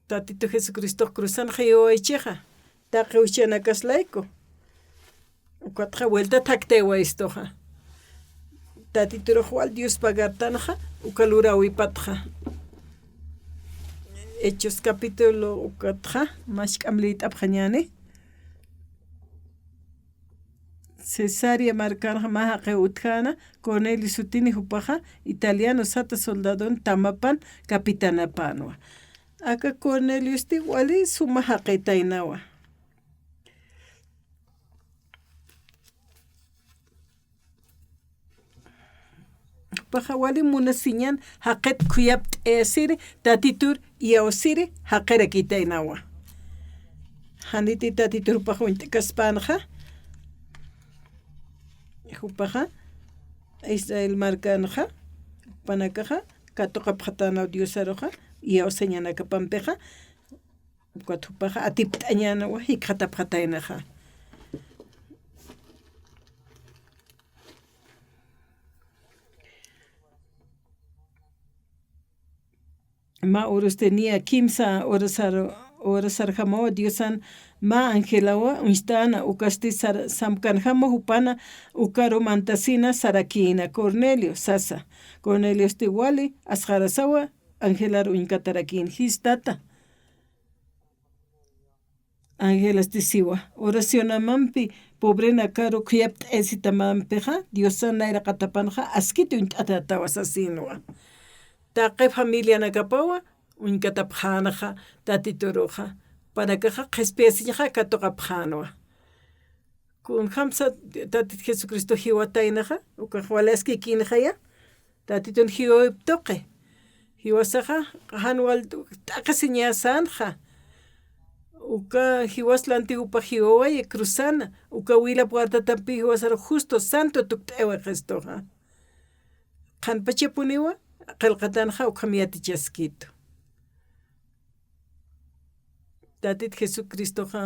Tatitu Jesucristox cruzanxa jiwawaychixa, taqi juchanakas layku. Ukatxa vuelta thaktaywayistuxa. Tatiturux wal Dios pagartanxa, uka luräwipatxa. Hechos capítulo ukatxa, mask'am liyt'apxañäni. Cesarea markanxa mä jaqiw utjäna, Cornelio sutini jupaxa, italiano sata soldadon tamapan capitanapänwa. Aka Corneliosti wali suma jaqitaynawa. Jupaxa wali munasiñan jaqit khuyapt'ayasiri, Tatitur iyawsiri, jaqirakitaynawa. Janiti Tatitur jupax uñt'kaspänxa, jupaxa Israel markanxa, jupanakaxa katuqapxatänaw Diosaruxa, iyawsañanakapampixa, ukat jupaxa atipt'añänawa, jikxatapxataynaxa. Mä urusti niya kimsa urasar, urasarjamawa Diosan mä angelawa uñstana, ukasti sar-, samkanjama jupana ukaru mantasina sarakïna Cornelio sasa. Corneliosti wali asxarasawa angelar uñkatarakïn, jistata. Angelasti siwa, oracionamampi pobrenakaru khuyapt'ayasitamampixa, Diosan nayraqatapanxa askit uñt'atätawa sasinwa. Taqi familianakapawa uñkatapxänxa Tatituruxa, jupanakaxa qhispiyasiñxa katuqapxänwa. Kunjamsa Tatit Jesucristo jiwataynaxa, ukax wali askikïnxaya, Tatitun jiwawayp tuqi. Jiwasaxa jan wal t'aqhisiñasänxa. Uka jiwas lanti jupax jiwawayi cruzana, uka wilap wartatampi jiwasar justo santo tukt'ayawa Cristoxa. Qhanpachapuniwa qillqatanxa ukham yatichaskitu. Tatit Jesucristoxa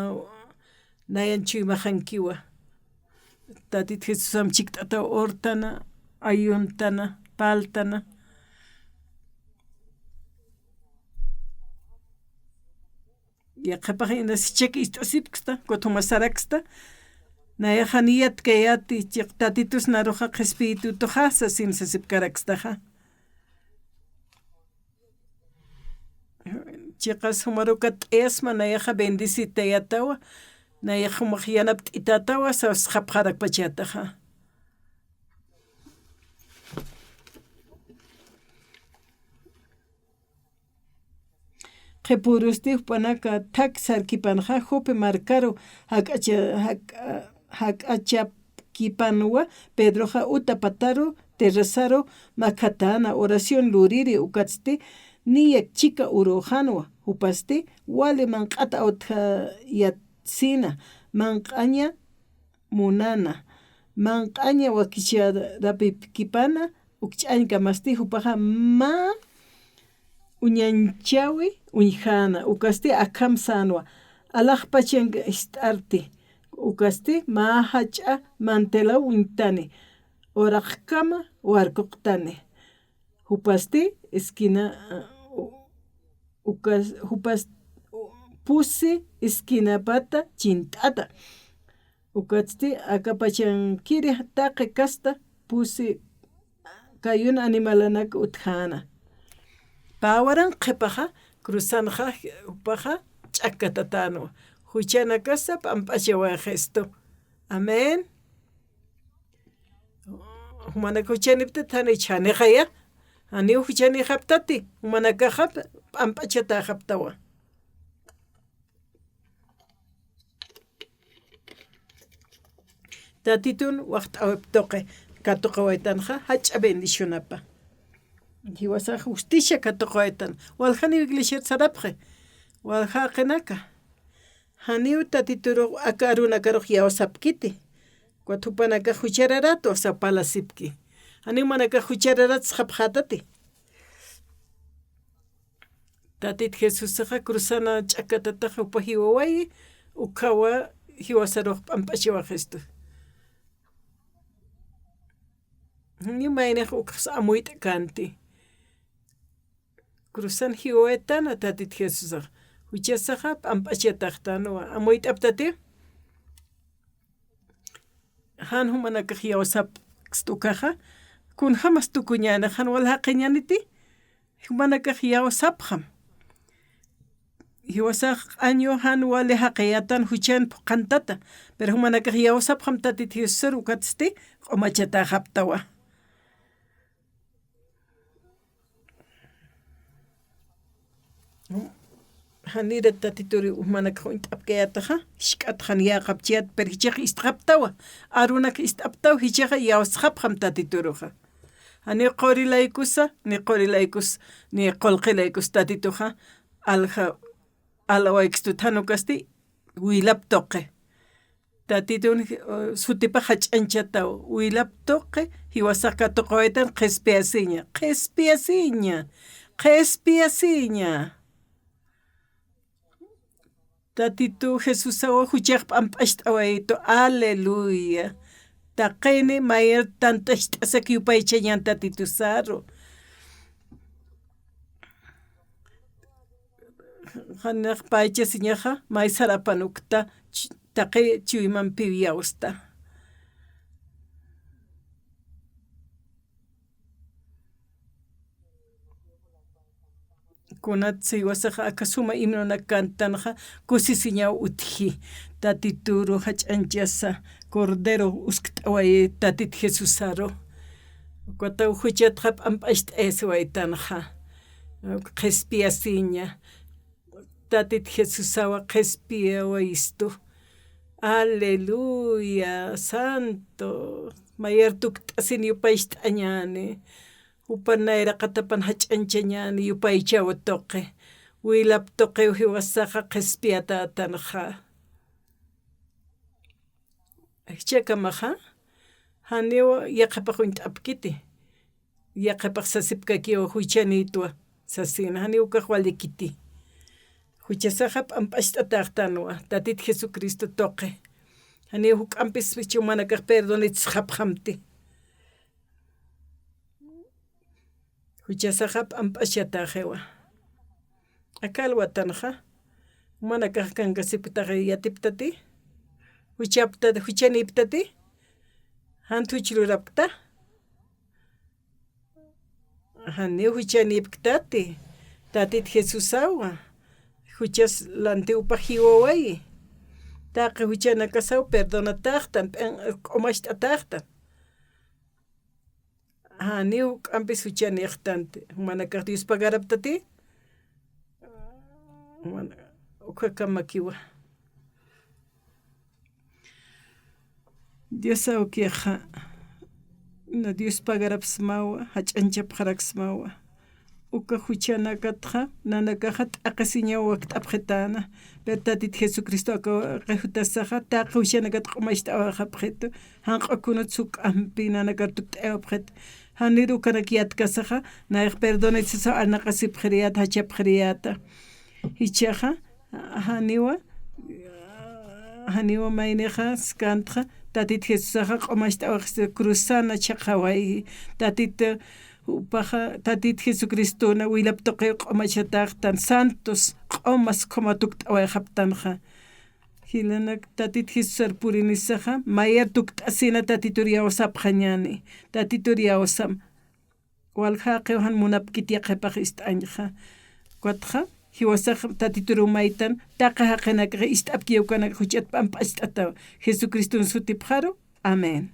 nayan chuymaxankiwa. Tatit Jesusam chikt'ataw urtana, ayuntana, paltana. Yaqhipax inas jichhak ist'asipksta, kuthumasaraksta. Nayaxa niyatkayäti, chiq Tatitus naruxa qhispiyitutuxa sasin sasipkarakstaxa. Chiqas jumarukat t'ayasma nayaxa bendecitayätawa, nayax jumax yanapt'itätawa sasxapxarakpachätaxa. Qhipürusti jupanaka thak sarkipanxa Jope markaru jak'acha-, jak'a-, jak'achapkipanwa, Pedroxa uta pataru terrazaru makhatäna oración luriri, ukatsti niyak chika urüxänwa, jupasti wali manq'at awtjayasina, manq'aña munana, manq'aña wakicharapipkipana, ukch'añkamasti jupaxa mä uñañchawi uñjäna, ukasti akham sänwa, alaxpachanka ist'arti, ukasti mä jach'a mantelaw uñtani, uraqkama warkuqtani, jupasti esquina, ukas-, jupas-, pusi esquinapata chint'ata. Ukatsti akapachankiri taqi kasta pusi kayun animalanak utjäna. Pä waran qhipaxa, cruzanxa, jupaxa ch'akkatatanwa. Juchanakasa p'amp'achawayistu. Amén. Jumanak juchaniptati, janiw chhanixaya. Janiw juchanixaptati, jumanakaxa p'amp'achatäxaptawa. Tatitun waxt'awip tuqi katuqawaytanxa, jach'a bendicionapa. Jiwasax justicia katuqawaytan. Waljaniw iglesiat sarapxi. Walja jaqinaka. Janiw Tatiturux aka arunakarux iyawsapkiti. Ukat jupanakax juchararat, o sea, parlasipki. Janiw jumanakax juchararat sxapxätati. Tatit Jesusaxa cruzana ch'akkatataxa jupa jiwawayi, ukhawa jiwasarux p'amp'achawayistu. Ni maynix ukxas amuyt'känti. Cruzan jiwawaytana Tatit Jesusaxa. Juchasaxa p'amp'achataxtanwa. Amuyt'aptati. Jan jumanakax iyawsapkst ukaxa, kunjamas tukuñäni, jan wal jaqiñäniti, jumanakax iyawsapxam. Jiwasax q'añu jan wali jaqiyätan juchan phuqhantata, pero jumanakax iyawsapxam Tatit Jesusar ukatsti q'umachatäxaptawa. Janïr Tatituri jumanakax uñt'apkayätaxa, jisk'at jan yäqapchayät, pero jichhax ist'xaptawa, arunak ist'aptaw, jichhaxa iyawsxapxam Tatituruxa. Janiw quri laykusa, ni quri laykus, ni qullqi laykus Tatituxa, alja, alawaykstu, jan ukasti, wilap tuqi. Tatitun, eh, sutipax jach'añchataw, wilap tuqi, jiwasax katuqawaytan qhispiyasiña, qhispiyasiña, qhispiyasiña. Tatitu Jesusawa juchax p'amp'acht'awayitu, aleluya. Taqini mayar tant'acht'asak yupaychañan Tatitusaru. Janiw paychasiñaxa, may sarapan ukta, ch-, taqi chuymampiw iyawsta. Kunatsa jiwasaxa aka suma himnonak kantanxa, kusisiñaw utji. Tatituru jach'añchasa, Cordero uskt'awayi Tatit Jesusaru. Ukataw juchatxa p'amp'acht'ayasiwaytanxa. Qhispiyasiña. Tatit Jesusawa qhispiyawayistu. Aleluya, santo. Mayar tukt'asin yupaycht'añäni. Jupan nayraqatapan jach'añchañäni, yupaychaw tuqi. Wilap tuqiw jiwasaxa qhispiyatätanxa. Jichhakamaxa, janiw yaqhipax uñt'apkiti. Yaqhipax sasipkakiwa juchanïtwa sasina, janiw ukax wallikiti. Juchasaxa p'amp'acht'atäxtanwa, Tatit Jesucristo tuqi. Janiw juk'ampis jichha jumanakax perdonitsxapxamti. Juchasaxa p'amp'achatäxiwa. Aka alwatanxa, jumanakax kankasipktaxi yatiptati, juchaptati, juchanïptati, jan juch lurapkta. Janiw juchanïpktati, Tatit Jesusawa, juchas lantiw jupax jiwawayi. Taqi juchanakasaw perdonatäxtan, p'in-, q'umacht'atäxtan. Janiw juk'ampis juchanïxtanti. Jumanakax Dios pagaraptati. Jumana-, ukakamakiwa. Dios awkixa, na Dios pagarapsmawa, jach'añchapxaraksmawa. Uka juchanakatxa, nanakaxa t'aqhisiñaw wakt'apxitäna. Pero Tatit Jesucristo aka jutasaxa, taqi juchanakat q'umacht'awayxapxitu, janq'u kunats juk'ampi nanakar tukt'ayapxit. Janir ukanak yatkasaxa, nayax perdonitsasaw arnaqasipxiriyäta, jachapxiriyäta. Jichhaxa, janiwa, janiwa maynixa, skantxa, Tatit Jesusaxa q'umacht'awayxistu cruzana chhaqhawayi. Tatit, jupaxa, Tatit Jesucristona wilap tuqiw q'umachatäxtan, santos, q'umas khuma tukt'awayxaptanxa. Jilanak Tatit Jesusar purinisaxa, mayar tukt'asina Tatitur iyawsapxañäni, Tatitur iyawsam. Walja jaqiw jan munapkiti yaqhipax ist'añxa. Ukatxa, jiwasax Tatitur umaytan, taqi jaqinakax ist'apkiy ukanak juchat p'amp'acht'ataw. Jesucriston sutipxaru. Amén.